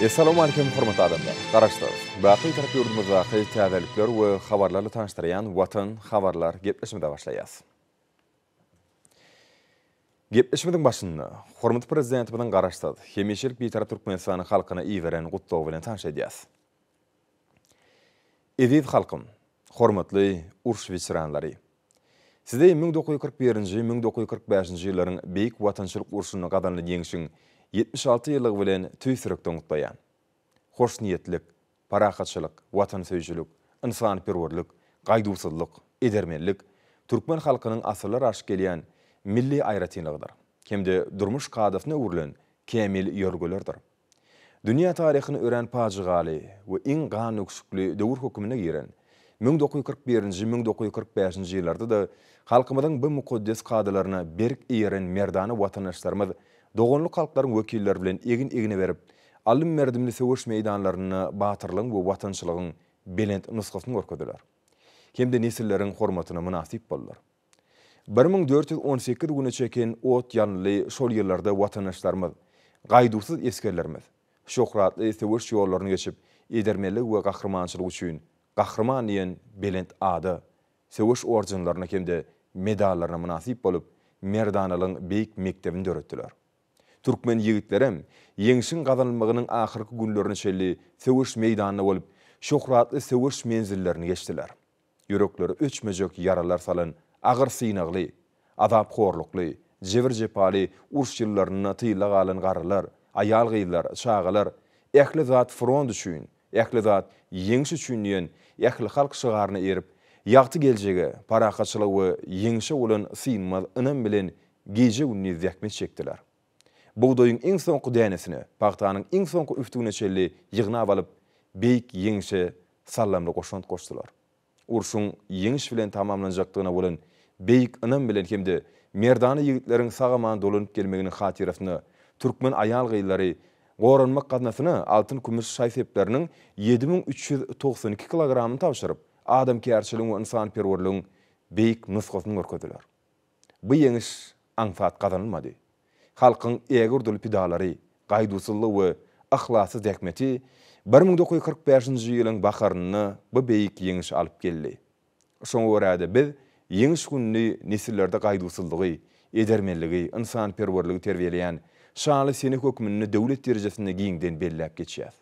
Essalawmalikim hormatly adamlar! Garaşsyz, baky Bitarap ýurdumyzdaky täzelikler we habarlarly tanyşdyrýan Watan habarlar gepleşimize başlaýas. Gepleşigimiziň başynda hormatly Prezidentimiziň Garaşsyz, hemişelik Bitarap Türkmenistanyň halkyna iberen Gutlagy bilen tanyş edýäs. Eziz halkym, hormatly uruş weteranlary! Sizi 1941-nji, 1945-nji ýyllaryň Beýik Watançylyk urşunda gazanylan Ýeňşiň 76 ýyllygy bilen tüýs ýürekden gutlaýan. Hoşniýetlik, parahatçylyk, watansöýüjilik, ynsanperwerlik, gaýduwsyzlyk, edermenlik türkmen halkynyň asyrlar aşyp gelýän milli aýratynlygydyr hem-de durmuş kadasyna öwrülen kämil ýörelgelerdir. Dünýä taryhyna örän pajygaly we iň gandöküşikli döwür hökmünde giren 1941-nji, 1945-nji ýyllarda-da halkymyzyň bu mukaddes kadalaryna berk eýeren merdana watandaşlarymyz doganlyk halklaryň wekilleri bilen egin-egne berip, alym-merdimli söweş meýdanlarynda batyrlygyň we watançylygyň belent nusgasyny görkezdiler hem-de nesilleriň hormatyna mynasyp boldular. 1418 güne çeken ot-ýalynly şol ýyllarda watandaşlarymyz, gaýduwsyz esgerlerimiz şöhratly söweş ýollaryny geçip, edermenligi we gahrymançylygy üçin Gahryman diýen belent ada, söweş ordenlerine hem-de medallaryna mynasyp bolup, merdanalygyň beýik mekdebini döretdiler. Türkmen ýigitlerem Ýeňşiň gazanylmagynyň ahyrky günlerine çenli söweş meýdanynda bolup, şöhratly söweş menzillerini geçdiler. Ýüreklere öçmejek ýaralar salan agyr synagly, azap-horlukly, jebir-jepaly uruş ýyllarynda tylda galan garrylar, aýal-gyzlar, çagalar Ähli zat front üçin, ähli zat Ýeňiş üçin diýen ählihalk şygaryna eýerip, ýagty geljege, parahatçylyga we Ýeňşe bolan synmaz ynam bilen gije-gündiz zähmet çekdiler. Bugdaýyň iň soňky dänesine, pagtanyň iň soňky üftügine çenli ýygnap alyp, beýik Ýeňşe sallamly goşant goşdular. Urşuň ýeňiş bilen tamamlanjakdygyna bolan beýik ynam bilen hem-de merdana ýigitleriň sag-aman dolanyp gelmeginiň hatyrasyna türkmen aýal-gyzlary Goranmak gaznasyna altyn-kümüş şaý-sepleriniň 7392 kilogramyny tabşyryp, adamkärçiligiň we ynsanperwerligiň beýik nusgasyny görkezdiler. Bu ýeňiş aňsat gazanylmady. Halkyň ägirduly pidalary, gaýduwsyzlygy we yhlasly zähmeti 1945-nji ýylyň baharynda bu beýik ýeňişi alyp geldi. Şoňa görä-de biz Ýeňiş gününi nesillerde gaýduwsyzlygy, edermenligi, ynsanperwerligi terbiýeleýän şanly sene hökmünde döwlet derejesinde giňden belläp geçýäs.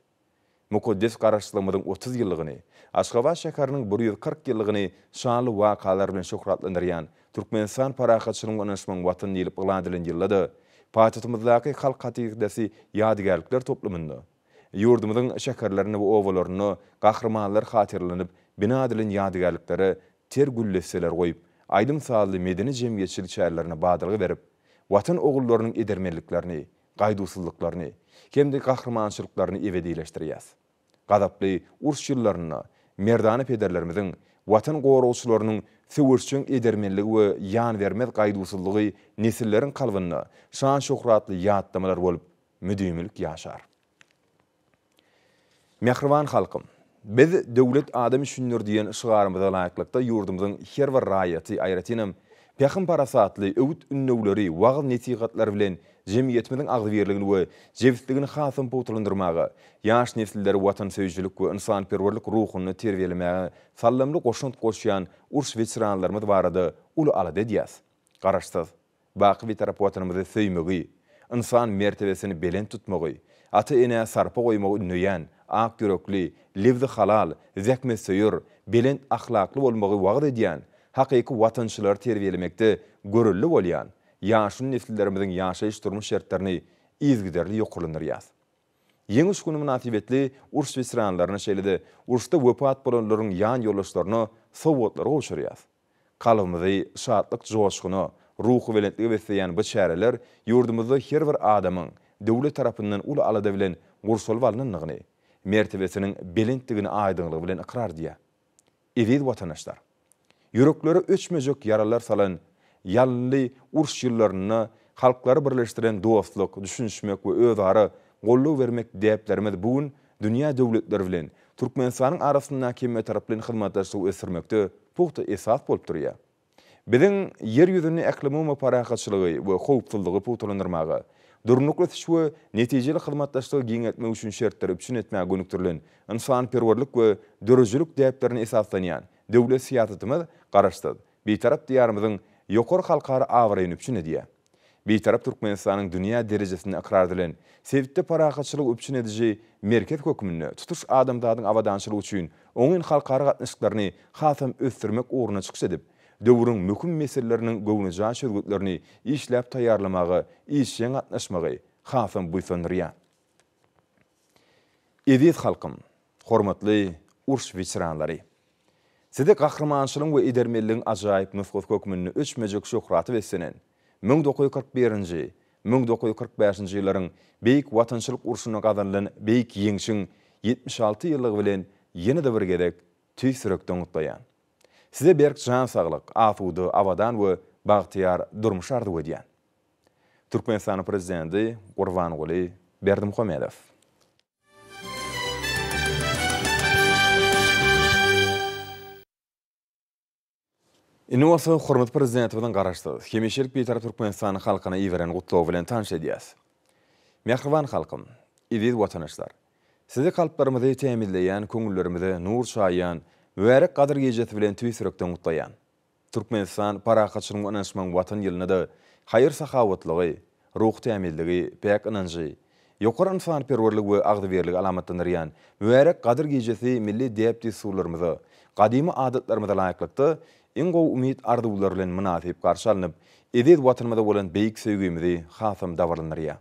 Mukaddes Garaşsyzlygymyzyň 30 ýyllygyny, Aşgabat şäheriniň 140 ýyllygyny şanly wakalar bilen şöhratlandyrýan Türkmenistan parahatçylygyň we ynanyşmagyň Watany diýlip yglan edilen ýylda-da paýtagtymyzdaky Halk hakydasy ýadygärlikler toplumynda, ýurdumyzyň şäherlerinde we obalarynda gahrymanlar hatyralanyp bina edilen ýadygärliklere ter gül desseler goýup, aýdym-sazly medeni-jemgyýetçilik çärelerine badalga berip, Watan ogullarynyň edermenliklerini, gaýduwsyzlyklaryny hem-de gahrymançylyklaryny ebedileşdirýäs. Gazaply uruş ýyllarynda merdana pederlerimiziň, Watan goragçylarynyň söweşjeň edermenligi we ýanbermez gaýduwsyzlygy nesilleriň kalbynda şan-şöhratly ýatlamalar bolup müdimilik ýaşar. Mähriban halkym! Biz Döwlet adam üçindir diýen şygarymyza laýyklykda ýurdumyzyň her bir raýaty, aýratynam, pähim-parasatly öwüt-ündewleri, wagyz-nesihatlary bilen jemgyýetimiziň agzybirligini we jebisligini hasam pugtalandyrmaga, ýaş nesilleri watansöýüjilik we ynsanperwerlik ruhunda terbiýelemäge saldamly goşant goşýan uruş weteranlarymyz barada uly alada edýäs. Garaşsyz, Baky Bitarap Watanymyzy söýmegi, ynsan mertebesini belent tutmagy, ata-enä sarpa goýmagy ündeýän, ak ýürekli, lebzi halal, zähmetsöýer, belent ahlakly bolmagy wagyz edýän, hakyky watançylary terbiýelemekde görelde bolýan ýaşuly nesillerimiziň ýaşaýyş-durmuş şertlerini yzygiderli ýokarlandyrýar. Ýeňiş güni mynasybetli uruş weteranlaryna, şeýle-de uruşda wepat bolanlaryň ýan ýoldaşlaryna sowgatlary gowşurýar. Kalbymyzy şatlyk-joşguna, ruhubelentlige besleýän bu çäreler ýurdumyzda her bir adamyň döwlet tarapyndan uly alada bilen gurşalyp alnandygyny, mertebesiniň belentdigini aýdyňlygy bilen ykrar edýär. Eziz watandaşlar! Ýüreklere öçmejek ýaralar salan ýalynly uruş ýyllarynda halklary birleşdiren dostluk, düşünişmek we özara goldaw bermek däplerimiz bu gün dünýä döwletleri bilen Türkmenistanyň arasyndaky hemmetaraplaýyn hyzmatdaşlygy ösdürmekde pugta esas bolup durýar. Biziň Ýer ýüzünde ählumumy parahatçylygy we howpsuzlygy pugtalandyrmaga, Durnukly ösüş we netijeli hyzmatdaşlygy giňeltmek üçin şertleri üpjün etmäge gönükdirilen ynsanperwerlik we döredijilik däplerine esaslanýan döwlet syýasatymyz Garaşsyz, Bitarap Diýarymyzyň ýokary halkara abraýyny üpjün edýär. Bitarap Türkmenistanyň dünýä derejesinde ykrar edilen, sebitde parahatçylygy üpjün ediji merkez hökmünde tutuş adamzadyň abadançylygy üçin oňyn halkara gatnaşyklaryny hasam ösdürmek ugrunda çykyş edip, döwrüň möhüm meseleleriniň göwnejaý çözgütlerini işläp taýýarlamaga işjeň gatnaşmagy hasam buýsandyrýar. Eziz halkym! Hormatly uruş weteranlary! Sizi gahrymançylygyň we edermenligiň ajaýyp nusgasy hökmünde öçmejek şöhrata beslenen 1941-nji, 1945-nji ýyllaryň Beýik Watançylyk urşunda gazanylan Beýik Ýeňşiň 76 ýyllygy bilen ýene-de bir gezek tüýs ýürekden gutlaýan. Size berk jan saglyk, asuda, abadan we bagtyýar durmuş arzuw edýän. Türkmenistanyň Prezidenti Gurbanguly Berdimuhamedow. Indi bolsa hormatly Prezidentimiziň Garaşsyz, hemişelik Bitarap Türkmenistanyň halkyna iberen Gutlagy bilen tanyş edýäs. Mähriban halkym, eziz watandaşlar! Sizi kalplarymyzy tämizleýän, köňüllerimize nur çaýýan mübärek Gadyr gijesi bilen tüýs ýürekden gutlaýan. Türkmenistan parahatçylygyň we ynanyşmagyň Watan ýylynda-da haýyr-sahawatlygy, ruhy tämizligi, päk ynanjy, ýokary ynsanperwerligi we agzybirligi alamatlandyrýan mübärek Gadyr gijesi milli däp-dessurlarymyza, gadymy adatlarymyza laýyklykda, iň gowy umyt-arzuwlar bilen mynasyp garşy alnyp, eziz Watanymyza bolan beýik söýgimizi hasam dabaralandyrýar.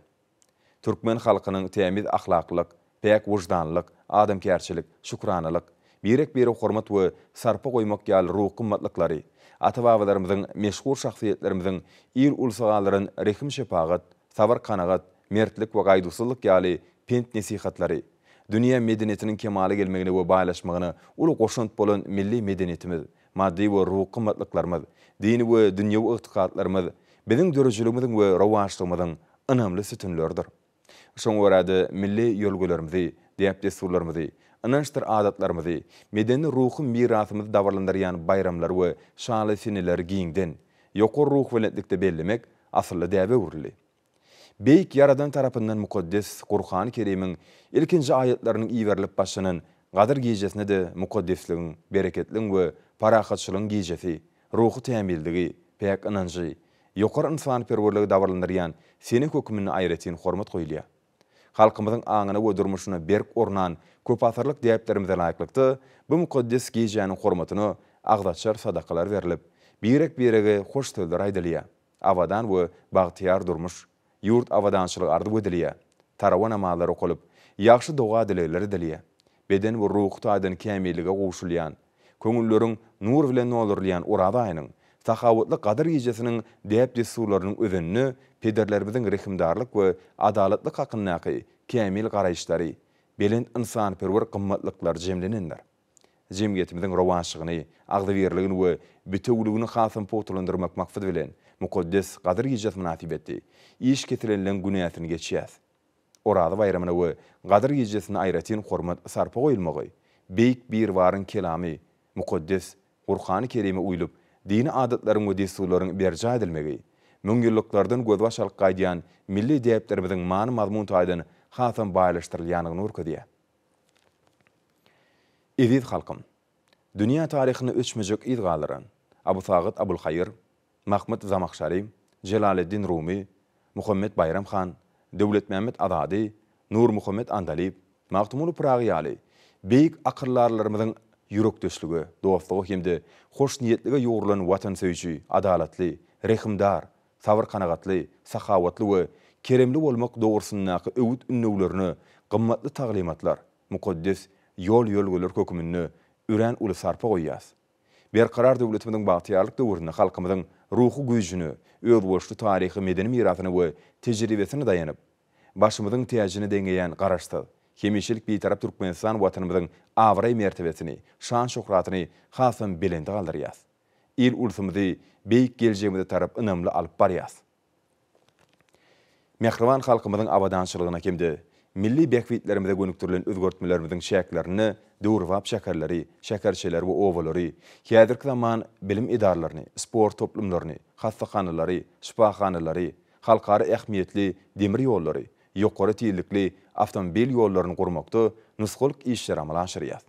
Türkmen halkynyň tämiz ahlaklylyk, päk wyždanlylyk, adamkärçilik, şükranalyk, birek-birege hormat we sarpa goýmak ýaly ruhy gymmatlyklary, ata-babalarymyzyň, meşhur şahsyýetlerimiziň il-ulsa galdyran rehim-şepagat, sabyr-kanagat, mertlik we gaýduwsyzlyk ýaly pent-nesihatlary, dünýä medeniýetiniň kemala gelmegine we baýlaşmagyna uly goşant bolan milli medeniýetimiz, maddy we ruhy gymmatlyklarymyz, dini we dünýewi ygtykatlarymyz biziň döredijiligimiziň we rowaçlygymyzyň ynamly sütünleridir. Şoňa görä-de, milli ýörelgelerimizi, däp-dessurlarymyzy, ynançdyr adatlarymyzy, medeni-ruhy mirasymyzy dabaralandyrýan baýramlary we şanly seneleri giňden, ýokary ruhubelentlikde bellemek asylly däbe öwrüldi. Beýik Ýaradan tarapyndan mukaddes Gurhany Kerimiň ilkinji aýatlarynyň iberilip başlanan Gadyr gijesine-de mukaddesligiň, bereketligiň we parahatçylygyň gijesi, ruhy tämizligi, päk ynanjy, ýokary ynsanperwerligi dabaralandyrýan sene hökmünde aýratyn hormat goýulýar. Halkymyzyň aňyna we durmuşyna berk ornan köpasyrlyk däplerimize laýyklykda, bu mukaddes gijäniň hormatyna agzaçar sadakalar berlip, birek-birege hoş sözler aýdylýar, abadan we bagtyýar durmuş, ýurt abadançylygy arzuw edilýär, tarawa namazlary okalyp, ýagşy doga-dilegler edilýär. Beden we ruhy taýdan kämillige gowşulýan, köňülleriň nur bilen doldurylýan Oraz aýynyň, sahawatly Gadyr gijesiniň däp-dessurlarynyň özeninde pederlerimiziň rehimdarlyk we adalatlyk hakyndaky kämil garaýyşlary, belent ynsanperwer gymmatlyklary jemlenendir. Jemgyýetimiziň rowaçlygyny, agzybirligini we bitewüligini hasam pugtalandyrmak maksady bilen, mukaddes Gadyr gijesi mynasybetli iş kesilenleň günäsini geçýäs. Oraza baýramyna we Gadyr gijesine aýratyn hormat, sarpa goýulmagy, Beýik Biribaryň Kelamy, mukaddes Gurhany Kerime uýlup, dini adatlaryň we dessurlaryň berjaý edilmegi, müňýyllyklardan gözbaş alyp gaýdýan milli däplerimiziň many-mazmun taýdan hasam baýlaşdyrylýandygyny görkezýär. Eziz halkym! Dünýä taryhynda öçmejek yz galdyran Abu Sagyt Abulhaýyr, Mahmyt Zamahşary, Jelaleddin Rumy, Muhammet Baýram han, Döwletmämmet Azady, Nurmuhammet Andalyp, Magtymguly Pyragy ýaly beýik akyldarlarymyzyň ýürekdeşlige, dostluga hem-de hoşniýetlige ýugrulan watansöýüji, adalatly, rehimdar, sabyr-kanagatly, sahawatly we keremli bolmak dogrusyndaky öwüt-ündewlerine gymmatly taglymatlar, mukaddes ýol-ýörelgeler höküminde örän uly sarpa goýýarys. Berkarar döwletimiziň bagtyýarlyk döwründe halkymyzyň ruhy güýjüne, özboluşly taryhy-medeni mirasyna we tejribesine daýanyp, başymyzyň täjine deňeýän Garaşsyz, hemişelik Bitarap Türkmenistan Watanymyzyň abraý-mertebesini, şan-şöhratyny hasam belende galdyrýarys. Il-ulsumyzy beýik geljegimize tarap ynamly alyp barýarys. Mähriban halkymyzyň abadançylygyna hem-de milli bähbitlerimize gönükdirilen özgertmelerimiziň çäklerinde döwrebap şäherleri, şäherçeleri we obalary, häzirki zaman bilim edaralaryny, sport toplumlaryny, hassahanalary, şypahanalary, halkara ähmiýetli demir ýollary, ýokary tizlikli awtomobil ýollaryny gurmakda nusgalyk işleri amala aşyrýar.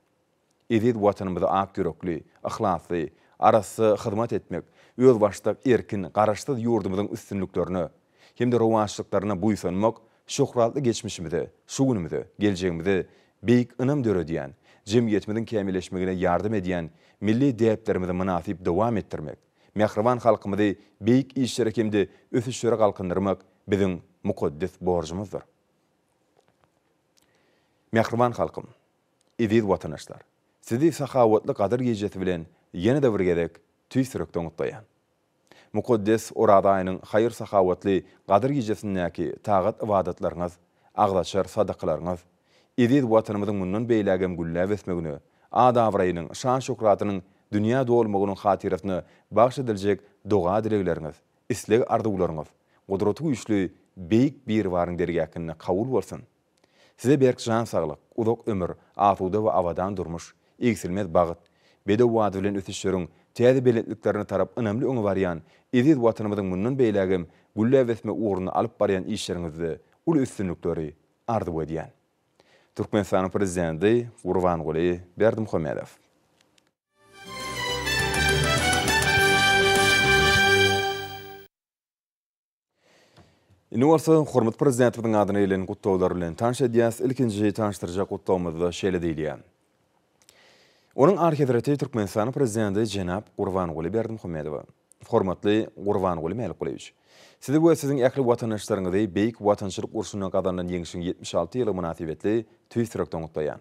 Eziz Watanymyza ak ýürekli, yhlasly, arassa hyzmat etmek, özbaşdak, erkin, Garaşsyz ýurdumyzyň üstünliklerine hem-de rowaçlyklaryna buýsanmak şöhratly geçmişimize, şu günümize, geljegimize beýik ynam döredýän, jemgyýetimiziň kämilleşmegine ýardam edýän milli däplerimizi mynasyp dowam etdirmek, mähriban halkymyzy beýik işlere hem-de ösüşlere galkyndyrmak biziň mukaddes borjumyzdyr. Mähriban halkym! Eziz watandaşlar! Sizi sahawatly Gadyr gijesi bilen ýene-de bir gezek tüýs ýürekden gutlaýan. Mukaddes Oraza aýynyň haýyr-sahawatly Gadyr gijesindäki tagat-ybadatlaryňyz, agzaçar sadakalaryňyz, eziz Watanymyzyň mundan beýlägem gülläp ösmegine, at-abraýynyň, şan-şöhratynyň dünýä dolmagynyň hatyrasyna bagyş ediljek doga-dilegleriňiz, isleg-arzuwlaryňyz Gudraty güýçli Beýik Biribaryň dergähinde kabul bolsun! Size berk jan saglyk, uzak ömür, asuda we abadan durmuş, egsilmez bagt, bedew bady bilen ösüşleriň täze belentliklerine tarap ynamly öňe barýan eziz Watanymyzyň mundan beýlägem gülläp ösmegi ugrunda alyp barýan işleriňizde uly üstünlikleri arzuw edýän. Türkmenistanyň Prezidenti Gurbanguly Berdimuhamedow. Indi bolsa hormatly Prezidentimiziň adyna gelen gutlaglar bilen tanyş edýäs. Ilkinji tanyşdyrjak gutlagymyzda şeýle diýilýär. Onuň Alyhezreti Türkmenistanyň Prezidenti jenap Gurbanguly Berdimuhamedowa. Hormatly Gurbanguly Mälikgulyýewiç! Sizi we siziň ähli watandaşlaryňyzy Beýik Watançylyk urşunda gazanylan Ýeňşiň 76 ýyllygy mynasybetli tüýs ýürekden gutlaýan.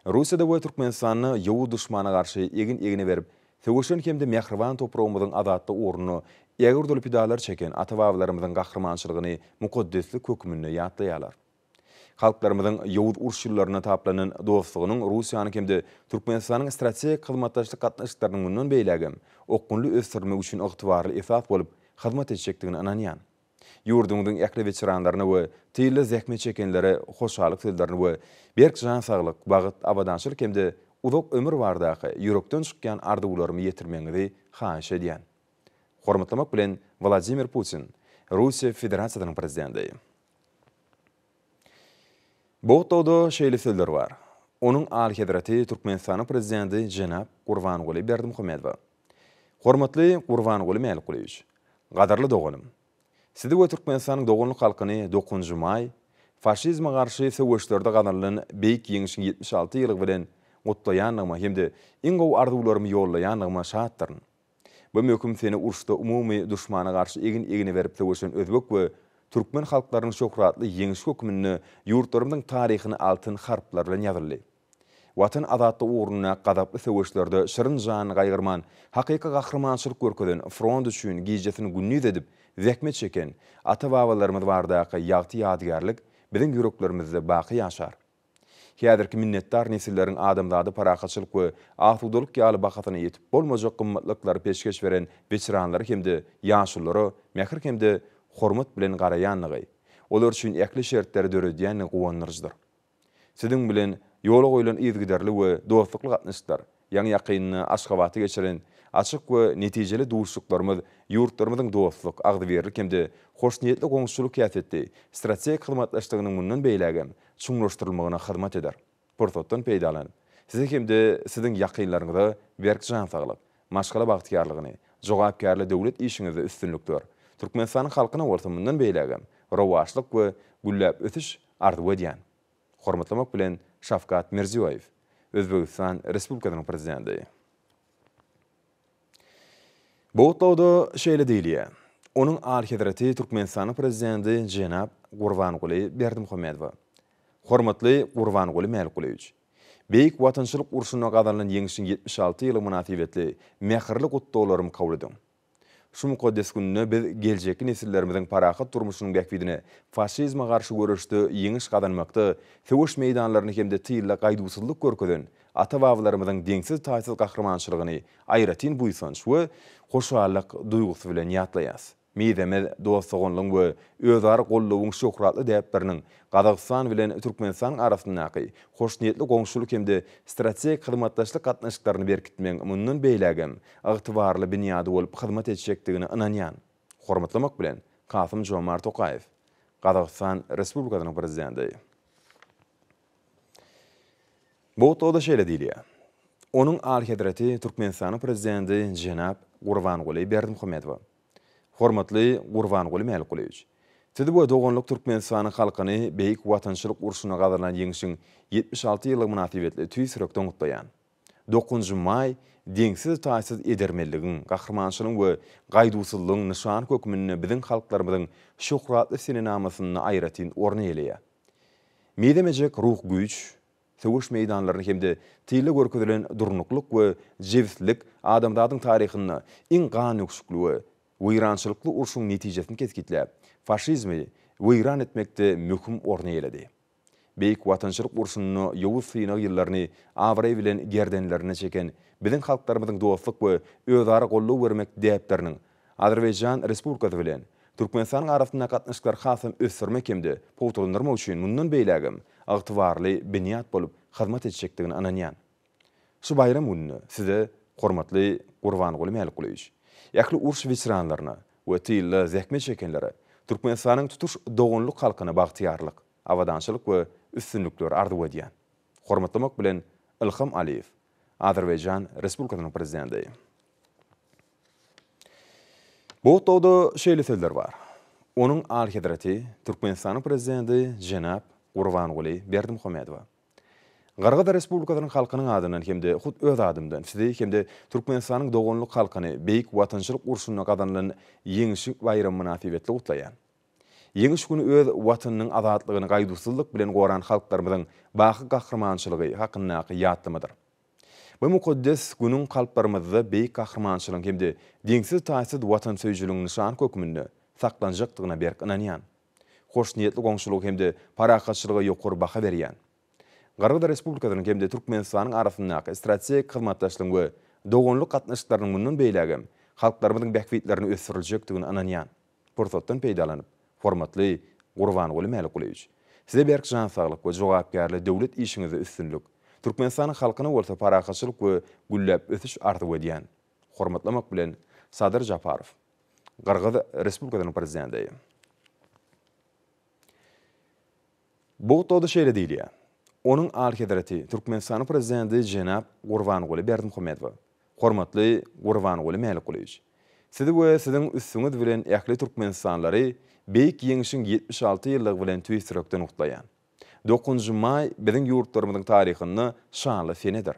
Russiýada we Türkmenistanda ýowuz duşmana garşy egin-egne berip söweşen hem-de mähriban topragymyzyň azatlygy ugrunda ägirt uly pidalar çeken ata-babalarymyzyň gahrymançylygyny mukaddeslik hökmünde ýatlaýarlar. Halklarymyzyň ýowuz uruş ýyllarynda taplanan dostlugynyň Russiýanyň hem-de Türkmenistanyň strategik hyzmatdaşlyk gatnaşyklarynyň mundan beýlägem okgunly ösdürilmegi üçin ygtybarly esas bolup hyzmat etjekdigine ynanýan. Ýurduňyzyň ähli weteranlaryna we tylda zähmet çekenlere hoşallyk sözlerini we berk jan saglyk, bagt, abadançylyk hem-de uzak ömür baradaky ýürekden çykýan arzuwlarymy ýetirmegiňizi haýyş edýän. Hormatlamak bilen, Wladimir Putin, Russiýa Federasiýasynyň Prezidenti. Bu gutlagda şeýle sözler bar, Onuň Alyhezreti Türkmenistanyň Prezidenti jenap Gurbanguly Berdimuhamedowa. Hormatly Gurbanguly Mälikgulyýewiç! Gadyrly doganym! Sizi we Türkmenistanyň doganlyk halkyny Dokuzynjy maý, faşizme garşy söweşlerde gazanylan Beýik Ýeňşiň 76 ýyllygy bilen gutlaýandygyma hem-de iň gowy arzuwlarymy ýollaýandygyma şatdyryn. Bu möhüm sene uruşda umumy duşmana garşy egin-egne berip söweşen özbek we türkmen halklarynyň şöhratly ýeňşi hökmünde ýurtlarymyzyň taryhyna altyn harplar bilen ýazyldy. Watan azatlygy ugrundaky gazaply söweşlerde şirin janyny gaýgyrman, hakyky gahrymançylyk görkezen, front üçin gijesini gündiz edip zähmet çeken ata-babalarymyz baradaky ýagty ýadygärlik biziň ýüreklerimizde baky ýaşar. Häzirki minnetdar nesilleriň adamzada parahatçylyk we asudalyk ýaly bahasyna ýetip bolmajak gymmatlyklary peşgeş beren weteranlara hem-de ýaşululara mähir hem-de hormat bilen garaýandygy, olar üçin ähli şertleri döredýändigi guwandyryjydyr. Siziň bilen ýola goýlan yzygiderli we dostlukly gatnaşyklar, ýaňy-ýakynda Aşgabatda geçiren açyk we netijeli duşuşyklarymyz ýurtlarymyzyň dostluk, agzybirlik hem-de hoşniýetli goňşuçylyk häsiýetli strategik hyzmatdaşlygynyň mundan beýlägem çuňlaşdyrylmagyna hyzmat eder. Pursatdan peýdalanyp, Size hem-de Siziň ýakynlaryňyza berk jan saglyk, maşgala bagtyýarlygyny, jogapkärli döwlet işiňizde üstünlikler, Türkmenistanyň halkyna bolsa mundan beýlägem rowaçlyk we gülläp ösüş arzuw edýän. Hormatlamak bilen, Şawkat Mirziýoýew, Özbegistan Respublikasynyň Prezidenti. Bu gutlagda şeýle diýilýär, Onuň Alyhezreti Türkmenistanyň Prezidenti jenap Gurbanguly Berdimuhamedowa. Hormatly Gurbanguly Mälikgulyýewiç! Beýik Watançylyk urşunda gazanylan Ýeňşiň 76 ýyllygy mynasybetli mähirli gutlaglarymy kabul ediň. Şu mukaddes günde biz geljekki nesillerimiziň parahat durmuşynyň bähbidine faşizme garşy göreşde ýeňiş gazanmakda söweş meýdanlarynda hem-de tylda gaýduwsyzlyk görkezen ata-babalarymyzyň deňsiz-taýsyz gahrymançylygyny aýratyn buýsanç we hoşallyk duýgusy bilen ýatlaýarys. Mizemez dost-doganlygyň we özara goldawyň şöhratly däpleriniň Gazagystan bilen Türkmenistanyň arasyndaky hoşniýetli goňşulyk hem-de strategik hyzmatdaşlyk gatnaşyklaryny berkitmegiň mundan beýlägem ygtybarly binýady bolup hyzmat etjekdigine ynanýan. Hormatlamak bilen, Kasym-Žomart Tokaýew, Gazagystan Respublikasynyň Prezidenti. Bu gutlagda şeýle diýilýär, Onuň Alyhezreti Türkmenistanyň Prezidenti jenap Gurbanguly Berdimuhamedowa. Hormatly Gurbanguly Mälikgulyýewiç! Sizi we doganlyk Türkmenistanyň halkyny Beýik Watançylyk urşunda gazanylan Ýeňşiň 76 ýyllygy mynasybetli tüýs ýürekden gutlaýan. Dokuzynjy maý deňsiz-taýsyz edermenligiň, gahrymançylygyň we gaýduwsyzlygyň nyşany hökmünde biziň halklarymyzyň şöhratly senenamasynda aýratyn orun eýeleýär. Mizemejek ruh güýç, söweş meýdanlarynda hem-de tylda görkezilen durnuklyk we jebislik adamzadyň taryhynda iň gandöküşikli we weýrançylykly urşuň netijesini kesgitläp, faşizmi weýran etmekde möhüm orun eýeledi. Beýik Watançylyk urşunda ýowuz synag ýyllaryny abraý bilen gerdenlerinde çeken biziň halklarymyzyň dostluk we özara goldaw bermek däpleriniň Azerbaýjan Respublikasy bilen Türkmenistanyň arasyndaky gatnaşyklary hasam ösdürmek hem-de pugtalandyrmak üçin mundan beýlägem ygtybarly binýat bolup hyzmat etjekdigine ynanýan. Şu baýram gününde Size, hormatly Gurbanguly Mälikgulyýewiç, ähli uruş weteranlaryna we tylda zähmet çekenlere, Türkmenistanyň tutuş doganlyk halkyna bagtyýarlyk, abadançylyk we üstünlikleri arzuw edýän. Hormatlamak bilen, Ilham Aliýew, Azerbaýjan Respublikasynyň Prezidenti. Bu gutlagda şeýle sözler bar, Onuň Alyhezreti Türkmenistanyň Prezidenti jenap Gurbanguly Berdimuhamedowa. Gyrgyz Respublikasynyň halkynyň adyndan hem-de hut öz adymdan Sizi hem-de Türkmenistanyň doganlyk halkyny Beýik Watançylyk urşunda gazanylan Ýeňiş baýramy mynasybetli gutlaýan. Ýeňiş güni öz Watanynyň azatlygyny gaýduwsyzlyk bilen goran halklarymyzyň baky gahrymançylygy hakyndaky ýatlamadyr. Bu mukaddes günüň kalplarymyzda beýik gahrymançylygyň hem-de deňsiz-taýsyz watansöýüjiligiň nyşany hökmünde saklanjakdygyna berk ynanýan. Hoşniýetli goňşulyga hem-de parahatçylyga ýokary baha berýän. Gyrgyz Respublikasynyň hem-de Türkmenistanyň arasyndaky strategik hyzmatdaşlygyň we doganlyk gatnaşyklarynyň mundan beýlägem halklarymyzyň bähbitlerine ösdüriljekdigine ynanýan. Pursatdan peýdalanyp, hormatly Gurbanguly Mälikgulyýewiç, Size berk jan saglyk we jogapkärli döwlet işiňizde üstünlik, Türkmenistanyň halkyna bolsa parahatçylyk we gülläp ösüş arzuw edýän. Hormatlamak bilen, Sadyr Japarow, Gyrgyz Respublikasynyň Prezidenti. Bu gutlagda şeýle diýilýär, Onuň Alyhezreti, Türkmenistanyň Prezidenti jenap Gurbanguly Berdimuhamedowa. Hormatly Gurbanguly Mälikgulyýewiç! Sizi we Siziň üstüňiz bilen ähli türkmenistanlylary Beýik Ýeňşiň 76 ýyllygy bilen tüýs ýürekden gutlaýan. Dokuzynjy maý biziň ýurtlarymyzyň taryhynda şanly senedir.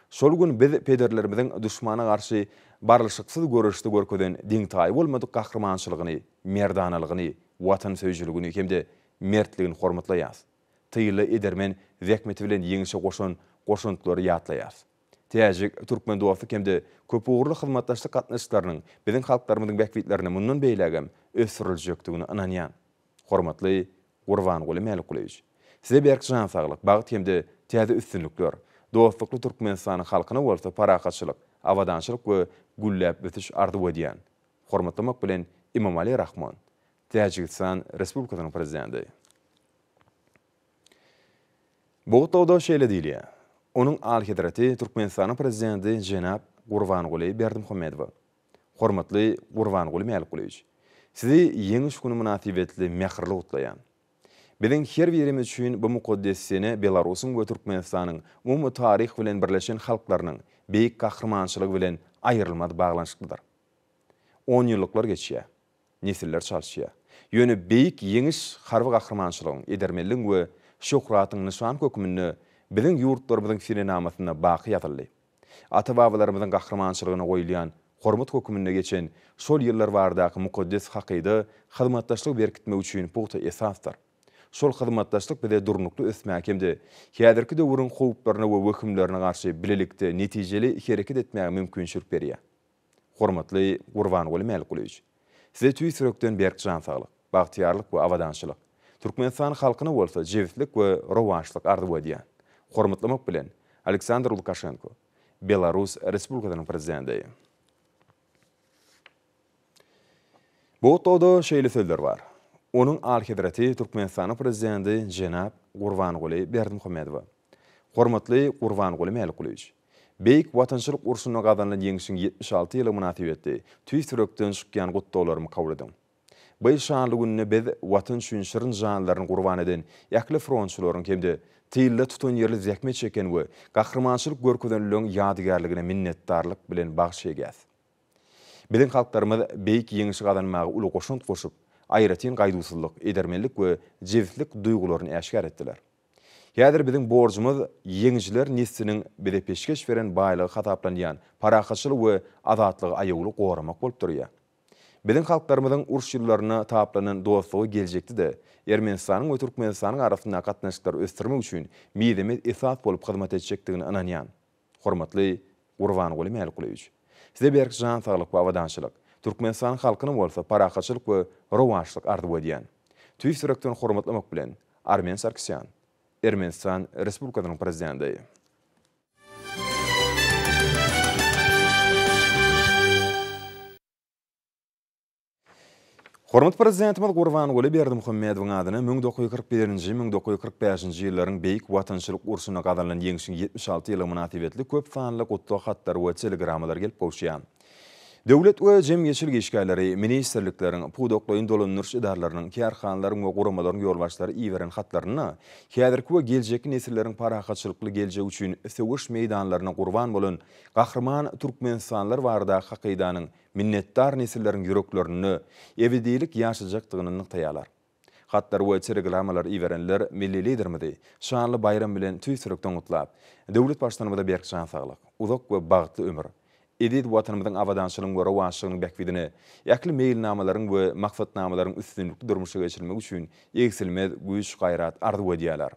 Şol gün biz pederlerimiziň duşmana garşy barlyşyksyz göreşde görkezen deň-taýy bolmadyk gahrymançylygyny, merdanalygyny, watansöýüjiligini hem-de mertligini hormatlaýarys. Tylly edermen zähmeti bilen ýeňşe goşan goşantlary ýatlaýarys. Täjik, türkmen dostluk hem-de köpugurly hyzmatdaşlyk gatnaşyklarynyň biziň halklarymyzyň bähbitlerine mundan beýlägem ösdüriljekdigine ynanýan. Hormatly Gurbanguly Mälikgulyýewiç! Size berk jan saglyk, bagt hem-de täze üstünlikler, dostlukly Türkmenistanyň halkyna bolsa parahatçylyk, abadançylyk we gülläp ösüş arzuw edýän. Hormatlamak bilen, Emomali Rahmon, Täjigistan Respublikasynyň Prezidenti. Bu gutlagda şeýle diýilýär, Onuň Alyhezreti Türkmenistanyň Prezidenti jenap Gurbanguly Berdimuhamedowa. Hormatly Gurbanguly Mälikgulyýewiç! Sizi Ýeňiş güni mynasybetli mähirli gutlaýan. Biziň her birimiz üçin bu mukaddes sene Belarusyň we Türkmenistanyň umumy taryh bilen birleşen halklarynyň beýik gahrymançylygy bilen aýrylmaz baglanyşyklydyr. Onýyllyklar geçýär. Nesiller çalyşýar. Ýöne Beýik Ýeňiş harby gahrymançylygyň, edermenligiň we şöhratyň nyşany hökmünde biziň ýurtlarymyzyň senenamasynda baky ýazyldy. Ata-babalarymyzyň gahrymançylygyna goýulýan hormat hökmünde geçen şol ýyllar baradaky mukaddes hakyda hyzmatdaşlygy berkitmek üçin pugta esasdyr. Şol hyzmatdaşlyk bize durnukly ösmäge hem-de häzirki döwrüň howplaryna we wehimlerine garşy bilelikde netijeli hereket etmäge mümkinçilik berýär. Hormatly Gurbanguly Mälikgulyýewiç! Size tüýs ýürekden berk jan saglyk, bagtyýarlyk we abadançylyk, Türkmenistan halkyna bolsa jebislik we rowaçlyk arzuw edýän. Hormatlamak bilen, Aleksandr Lukaşenko, Belarus Respublikasynyň Prezidenti. Bu gutlagda şeýle sözler bar, Onuň Alyhezreti Türkmenistanyň Prezidenti jenap Gurbanguly Berdimuhamedowa. Hormatly Gurbanguly Mälikgulyýewiç! Beýik Watançylyk urşunda gazanylan Ýeňşiň 76 ýyllygy mynasybetli tüýs ýürekden çykýan gutlaglarymy kabul ediň. Bu şanly günde biz Watan üçin şirin janlaryny gurban eden ähli frontçylaryň hem-de tylda tutanýerli zähmet çeken we gahrymançylyk görkezenleriň ýadygärligine minnetdarlyk bilen bagyş egýäs. Biziň halklarymyz beýik Ýeňşi gazanmaga uly goşant goşup, aýratyn gaýduwsyzlyk, edermenlik we jebislik duýgularyny äşgär etdiler. Häzir biziň borjumyz ýeňijiler nesliniň bize peşgeş beren baýlygy hasaplanýan parahatçylygy we azatlygy aýawly goramak bolup durýar. Biziň halklarymyzyň uruş ýyllarynda taplanan dostlugy geljekde-de Ermenistanyň we Türkmenistanyň arasyndaky gatnaşyklary ösdürmek üçin mizemez esas bolup hyzmat etjekdigine ynanýan. Hormatly Gurbanguly Mälikgulyýewiç! Size berk jan saglyk we abadançylyk, Türkmenistanyň halkyna bolsa parahatçylyk we rowaçlyk arzuw edýän. Tüýs ýürekden hormatlamak bilen, Armen Sarkisýan, Ermenistan Respublikasynyň Prezidenti. Hormatly Prezidentimiz Gurbanguly Berdimuhamedowyň adyna 1941-nji, 1945-nji ýyllaryň Beýik Watançylyk urşunda gazanylan Ýeňşiň 76 ýyllygy mynasybetli köp sanly gutlag hatlary we telegrammalar gelip gowuşýar. Döwlet we jemgyýetçilik işgärleri, ministrlikleriň, pudaklaýyn dolandyryş edaralarynyň, kärhanalaryň we guramalaryň ýolbaşçylary iberen hatlarynda häzirki we geljekki nesilleriň parahatçylykly geljegi üçin söweş meýdanlarynda gurban bolan gahryman türkmenistanlylar baradaky hakydanyň minnetdar nesilleriň ýüreklerinde ebedilik ýaşajakdygyny nygtaýarlar. Hatlary we telegrammalary iberenler Milli Liderimizi şanly baýram bilen tüýs ýürekden gutlap, döwlet Baştutanymyza berk jan saglyk, uzak we bagtly ömür, eziz Watanymyzyň abadançylygynyň we rowaçlygynyň bähbidine ähli meýilnamalaryň we maksatnamalaryň üstünlikli durmuşa geçirilmegi üçin egsilmez güýç-gaýrat arzuw edýärler.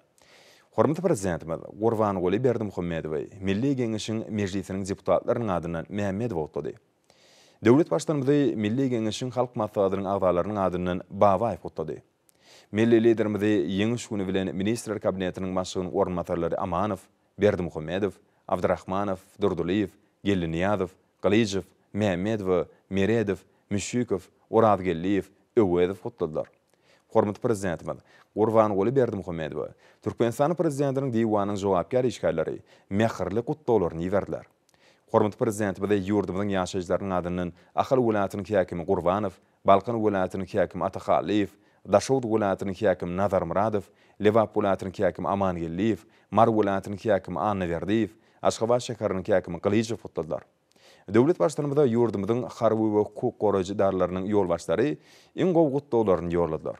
Hormatly Prezidentimiz Gurbanguly Berdimuhamedowy Milli Geňeşiň Mejlisiniň deputatlarynyň adyndan Mämmedow gutlady. Döwlet Baştutanymyzy Milli Geňeşiň Halk Maslahatynyň agzalarynyň adyndan Babaýew gutlady. Milli Liderimizi Ýeňiş güni bilen Ministrler Kabinetiniň Başlygynyň orunbasarlary Amanow, Berdimuhamedow, Abdyrahmanow, Durdylyýew, Geldinyýazow, Gylyjow, Mämmedowa, Meredow, Müşşikow, Orazgeldiýew, Öwezow gutladylar. Hormatly Prezidentimiz Gurbanguly Berdimuhamedowa Türkmenistanyň Prezidentiniň Diwanynyň jogapkär işgärleri mähirli gutlaglaryny iberdiler. Hormatly Prezidentimize ýurdumyzyň ýaşaýjylarynyň adyndan Ahal welaýatynyň häkimi Gurbanow, Balkan welaýatynyň häkimi Atahallyýew, Daşoguz welaýatynyň häkimi Nazarmyradow, Lebap welaýatynyň häkimi Amangeldiýew, Mary welaýatynyň häkimi Annaberdiýew, Aşgabat şäheriniň häkimi Gylyjow gutladylar. Döwlet Baştutanymyza ýurdumyzyň harby we hukuk goraýjy edaralarynyň ýolbaşçylary iň gowy gutlaglaryny ýolladylar.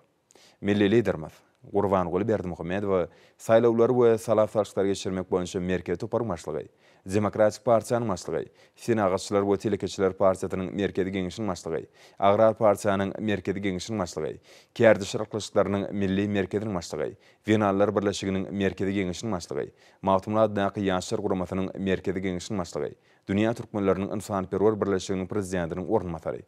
Milli Liderimiz Gurbanguly Berdimuhamedowa Saýlawlary we sala salşyklary geçirmek boýunça Merkezi toparyň başlygy, Demokratik partiýanyň başlygy, Senagatçylar we telekeçiler partiýasynyň Merkezi geňeşiniň başlygy, Agrar partiýanyň Merkezi geňeşiniň başlygy, Kärdeşler arkalaşyklarynyň Milli merkeziniň başlygy, Zenanlar birleşiginiň Merkezi geňeşiniň başlygy, Magtymguly adyndaky Ýaşlar guramasynyň Merkezi geňeşiniň başlygy, Dünýä türkmenleriniň ynsanperwer birleşiginiň prezidentiniň orunbasary,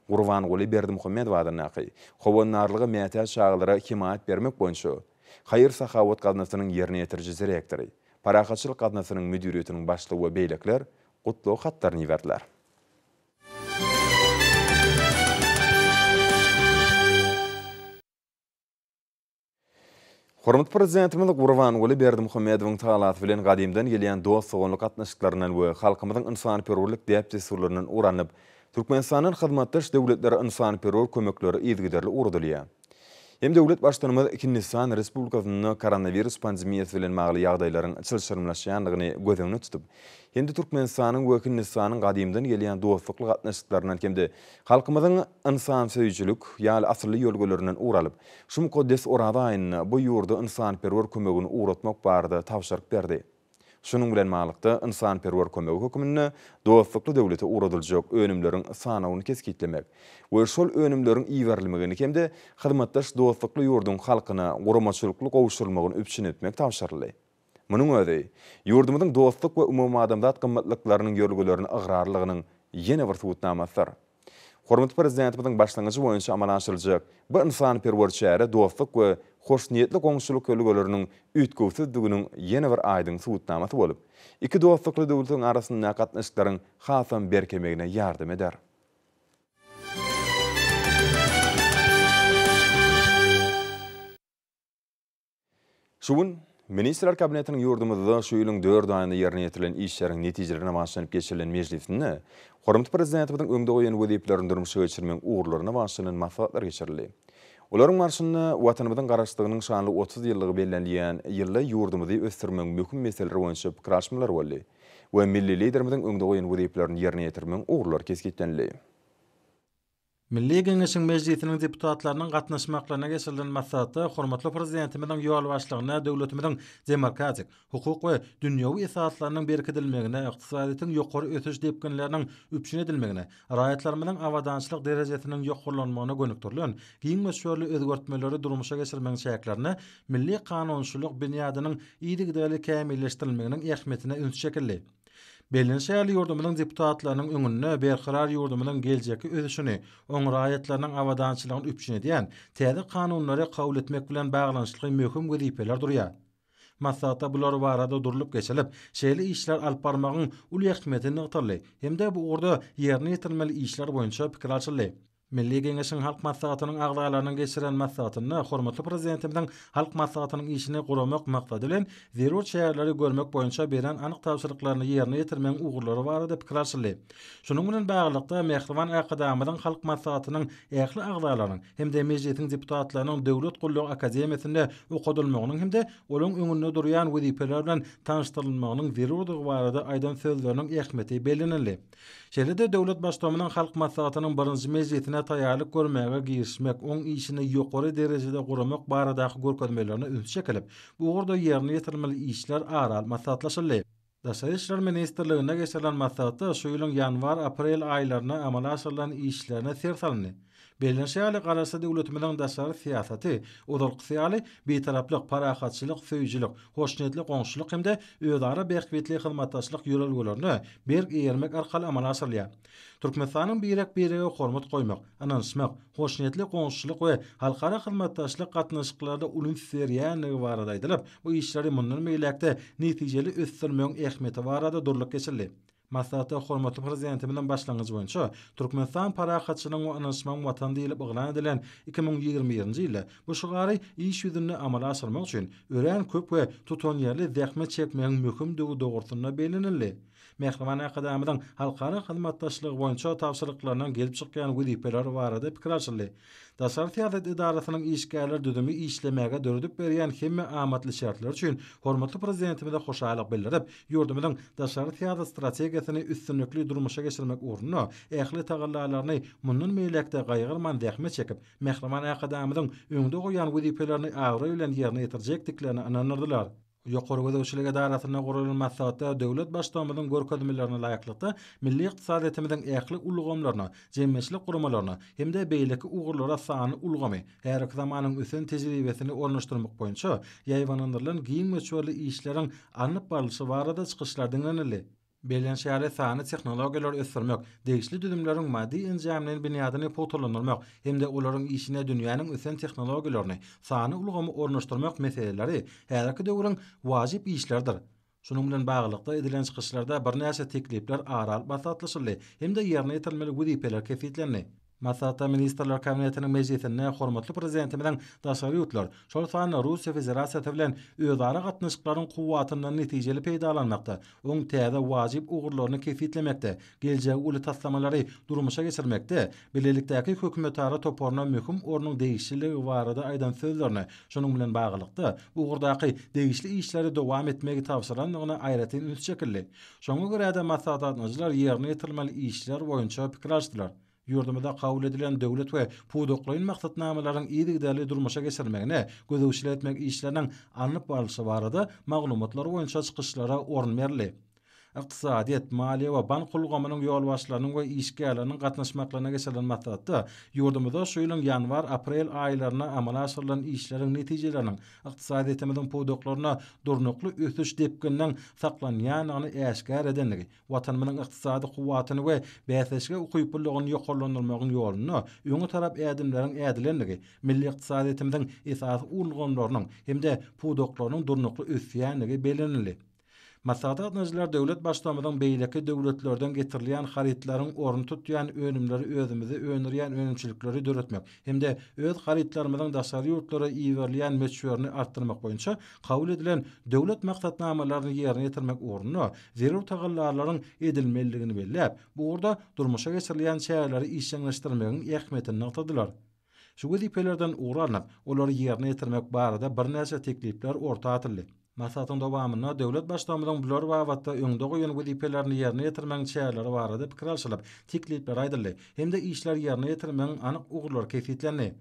Gurbanguly Berdimuhamedow adyndaky Howandarlyga mätäç çagalara hemaýat bermek boýunça haýyr-sahawat gaznasynyň ýerine ýetiriji direktory, Parahatçylyk gaznasynyň müdiriýetiniň başlygy we beýlekiler gutlag hatlaryny iberdiler. Hormatly Prezidentimiz Gurbanguly Berdimuhamedowyň talasy bilen gadymdan gelýän dost-doganlyk gatnaşyklaryndan we halkymyzyň ynsanperwerlik däp-dessurlaryndan ugur alnyp, Türkmenistandan hyzmatdaş döwletlere ynsanperwer kömekleri yzygiderli ugradylýar. Hem döwlet Baştutanymyz Hindistan Respublikasynda koronawirus pandemiýasy bilen bagly ýagdaýlaryň çylşyrymlaşýandygyny göz öňünde tutup, hem-de Türkmenistanyň we Hindistanyň gadymdan gelýän dostlukly gatnaşyklaryndan hem-de halkymyzyň ynsansöýüjilik ýaly asylly ýörelgelerinden ugur alyp, şu mukaddes Oraza aýynda bu ýurda ynsanperwer kömegini ugratmak barada tabşyryk berdi. Şunuň bilen baglylykda, ynsanperwer kömegi hökmünde dostlukly döwlete ugradyljak önümleriň sanawyny kesgitlemek we şol önümleriň iberilmegini hem-de hyzmatdaş dostlukly ýurduň halkyna guramaçylykly gowşurylmagyny üpjün etmek tabşyryldy. Munuň özi, ýurdumyzyň dostluk we umumadamzat gymmatlyklarynyň ýörelgelerine ygrarlylygynyň ýene bir subutnamasydyr. Hormatly Prezidentimiziň başlangyjy boýunça amala aşyryljak bu ynsanperwer çäre dostluk we hoşniýetli goňşulyk ýörelgeleriniň üýtgewsizdiginiň ýene bir aýdyň subutnamasy bolup, iki dostlukly döwletiň arasyndaky gatnaşyklaryň hasam berkemegine ýardam eder. Şu gün. Ministrler Kabinetiniň ýurdumyzda şu ýylyň dört aýynda ýerine ýetirilen işleriň netijelerine bagyşlanyp geçirilen mejlisinde hormatly Prezidentimiziň öňde goýan wezipelerini durmuşa geçirmegiň ugurlaryna bagyşlanan maslahatlar geçirildi. Olaryň barşynda Watanymyzyň Garaşsyzlygynyň şanly 30 ýyllygy bellenilýän ýylda ýurdumyzy ösdürmegiň möhüm meseleleri boýunça pikir alyşmalar boldy we milli Liderimiziň öňde goýan wezipelerini ýerine ýetirmegiň ugurlary kesgitlenildi. Milli Geňeşiň Mejlisiniň deputatlarynyň gatnaşmaklarynda geçirilen maslahatda hormatly Prezidentimiziň ýolbaşçylygynda döwletimiziň demokratik, hukuk we dünýewi esaslarynyň berkidilmegine, ykdysadyýetiň ýokary ösüş depginleriniň üpjün edilmegine, raýatlarymyzyň abadançylyk derejesiniň ýokarlanmagyna gönükdirilen giň möçberli özgertmeleri durmuşa geçirmegiň çäklerinde milli kanunçylyk binýadynyň yzygiderli kämilleşdirilmeginiň ähmiýetine üns çekildi. Bellenişi ýaly, ýurdumyzyň deputatlarynyň öňünde berkarar ýurdumyzyň geljekki ösüşini, oň raýatlarynyň abadançylygyny üpjün edýän täze kanunlary kabul etmek bilen baglanyşykly möhüm wezipeler durýar. Maslahatda bular barada durlup geçilip, şeýle işleri alyp barmagyň uly ähmiýeti nygtaldy hem-de bu ugurda ýerine ýetirilmeli işler boýunça pikir alşyldy. Milli Geňeşiň Halk Maslahatynyň agzalarynyň geçiren maslahatynda hormatly Prezidentimiziň Halk Maslahatynyň işini guramak maksady bilen zerur çäreleri görmek boýunça beren anyk tabşyryklaryny ýerine ýetirmegiň ugurlary barada pikir alşyldy. Şunuň bilen baglylykda, mähriban Arkadagymyzyň Halk Maslahatynyň ähli agzalarynyň hem-de Mejlisiň deputatlarynyň Döwlet gullugy akademiýasynda okadylmagynyň hem-de olaryň öňünde durýan wezipeler bilen tanyşdyrylmagynyň zerurdygy barada aýdan sözleriniň ähmiýeti bellenildi. Şeýle-de döwlet Baştutanymyzyň Halk Maslahatynyň birinji mejlisine taýýarlyk görmäge girişmek, oň işini ýokary derejede guramak baradaky görkezmelerine üns çekilip, bu ugurda ýerine ýetirilmeli işler ara alyp maslahatlaşyldy. Daşary işler ministrliginde geçirilen maslahatda şu ýylyň ýanwar-aprel aýlarynda amala aşyrylan işlerine ser salyndy. Bellenişi ýaly, Garaşsyz döwletimiziň daşary syýasaty, ozalkysy ýaly, bitaraplyk, parahatçylyk söýüjilik, hoşniýetli goňşulyk hem-de özara bähbitli hyzmatdaşlyk ýörelgelerine berk eýermek arkaly amala aşyrylýar. Türkmenistanyň birek-birege hormat goýmak, ynanyşmak, hoşniýetli goňşuçylyk we halkara hyzmatdaşlyk gatnaşyklarda uly üns berýändigi barada aýdylyp, bu işleri mundan beýläk-de netijeli ösdürmegiň ähmiýeti barada durlup geçildi. Maslahatda hormatly Prezidentimiziň başlangyjy boýunça Türkmenistan parahatçylygyň we ynanyşmagyň Watany diýlip yglan edilen 2021-nji ýylda bu şygary iş ýüzünde amala aşyrmak üçin örän köp we tutanýerli zähmet çekmegiň möhümdigi dogrusynda bellenildi. Mähriban Arkadagymyzyň halkara hyzmatdaşlygy boýunça tabşyryklaryndan gelip çykýan wezipeler barada pikir alşyldy. Daşary syýasat edarasynyň işgärler düzümi işlemäge döredip berýän hemme amatly şertleri üçin hormatly Prezidentimize hoşallyk bildirip, ýurdumyzyň daşary syýasat strategiýasyny üstünlikli durmuşa geçirmek ugrunda ähli tagallalaryny mundan beýläk-de gaýgyrman zähmet çekip, mähriban Arkadagymyzyň öňde goýýan wezipelerini abraý bilen ýerine ýetirjekdiklerine ynandyrdylar. Ýokary gözegçilik edarasynda guralan maslahatda döwlet Baştutanymyzyň görkezmelerine laýyklykda, milli ykdysadyýetimiziň ähli ulgamlaryna, jemgyýetçilik guramalaryna hem-de beýleki ugurlara sanly ulgamy, häzirki zamanyň ösen tejribesini ornaşdyrmak boýunça ýaýbaňlandyrylan giň möçberli işleriň alnyp barlyşy barada çykyşlar diňlenildi. Bellenişi ýaly, sanly tehnologiýalary ösdürmek, degişli düzümleriň maddy-enjamlaýyn binýadyny pugtalandyrmak hem-de olaryň işine dünýäniň ösen tehnologiýalaryny, sanly ulgamy ornaşdyrmak meseleleri häzirki döwrüň wajyp işleridir. Şunuň bilen baglylykda, edilen çykyşlarda birnäçe teklipler ara alyp maslahatlaşyldy hem-de ýerine ýetirilmeli wezipeler kesgitlendi. Maslahatda Ministrler Kabinetiniň mejlisinde hormatly Prezidentimiziň daşary ýurtlar, şol sanda Russiýa Federasiýasy bilen özara gatnaşyklaryň kuwwatyndan netijeli peýdalanmakda, oň täze wajyp ugurlaryny kesgitlemekde, geljegi uly taslamalary durmuşa geçirmekde bilelikdäki hökümetara toparyna möhüm ornuň degişliligi barada aýdan sözlerine, şunuň bilen baglylykda, bu ugurdaky degişli işleri dowam etmegi tabşyrandygyna aýratyn üns çekildi. Şoňa görä-de maslahata gatnaşyjylar ýerine ýetirilmeli işler boýunça pikir alyşdylar. Ýurdumyzda kabul edilen döwlet we pudaklaýyn maksatnamalaryň yzygiderli durmuşa geçirilmegine gözegçilik etmek işleriniň alnyp barlyşy barada maglumatlar boýunça çykyşlara orun berildi. Ykdysadyýet, maliýe we bank ulgamynyň ýolbaşçylarynyň we işgärleriniň gatnaşmaklarynda geçirilen maslahatda ýurdumyzda şu ýylyň ýanwar-aprel aýlarynda amala aşyrylan işleriň netijeleriniň ykdysadyýetimiziň pudaklarynda durnukly ösüş depgininiň saklanýandygyny äşgär edendigi, Watanymyzyň ykdysady kuwwatyny we bäsleşige ukyplylygyny ýokarlandyrmagyň ýolunda öňe tarap ädimleriň ädilendigi, milli ykdysadyýetimiziň esasy ulgamlarynyň hem-de pudaklarynyň durnukly ösýändigi bellenildi. Maslahata gatnaşyjylar döwlet Baştutanymyzyň beýleki döwletlerden getirilýän harytlaryň ornuny tutýan önümleri özümizde öndürýän önümçilikleri döretmek hem-de öz harytlarymyzyň daşary ýurtlara iberilýän möçberini artdyrmak boýunça kabul edilen döwlet maksatnamalaryny ýerine ýetirmek ugrunda zerur tagallalaryň edilmelidigini belläp, bu ugurda durmuşa geçirilýän çäreleri işjeňleşdirmegiň ähmiýetini nygtadylar. Şu wezipelerden ugur alnyp, olary ýerine ýetirmek barada birnäçe teklipler orta atyldy. Maslahatyň dowamynda döwlet Baştutanymyzyň bular babatda öňde goýan wezipelerini ýerine ýetirmegiň çäreleri barada pikir alşylyp, teklipler aýdyldy hem-de işleri ýerine ýetirmegiň anyk ugurlary kesgitlendi.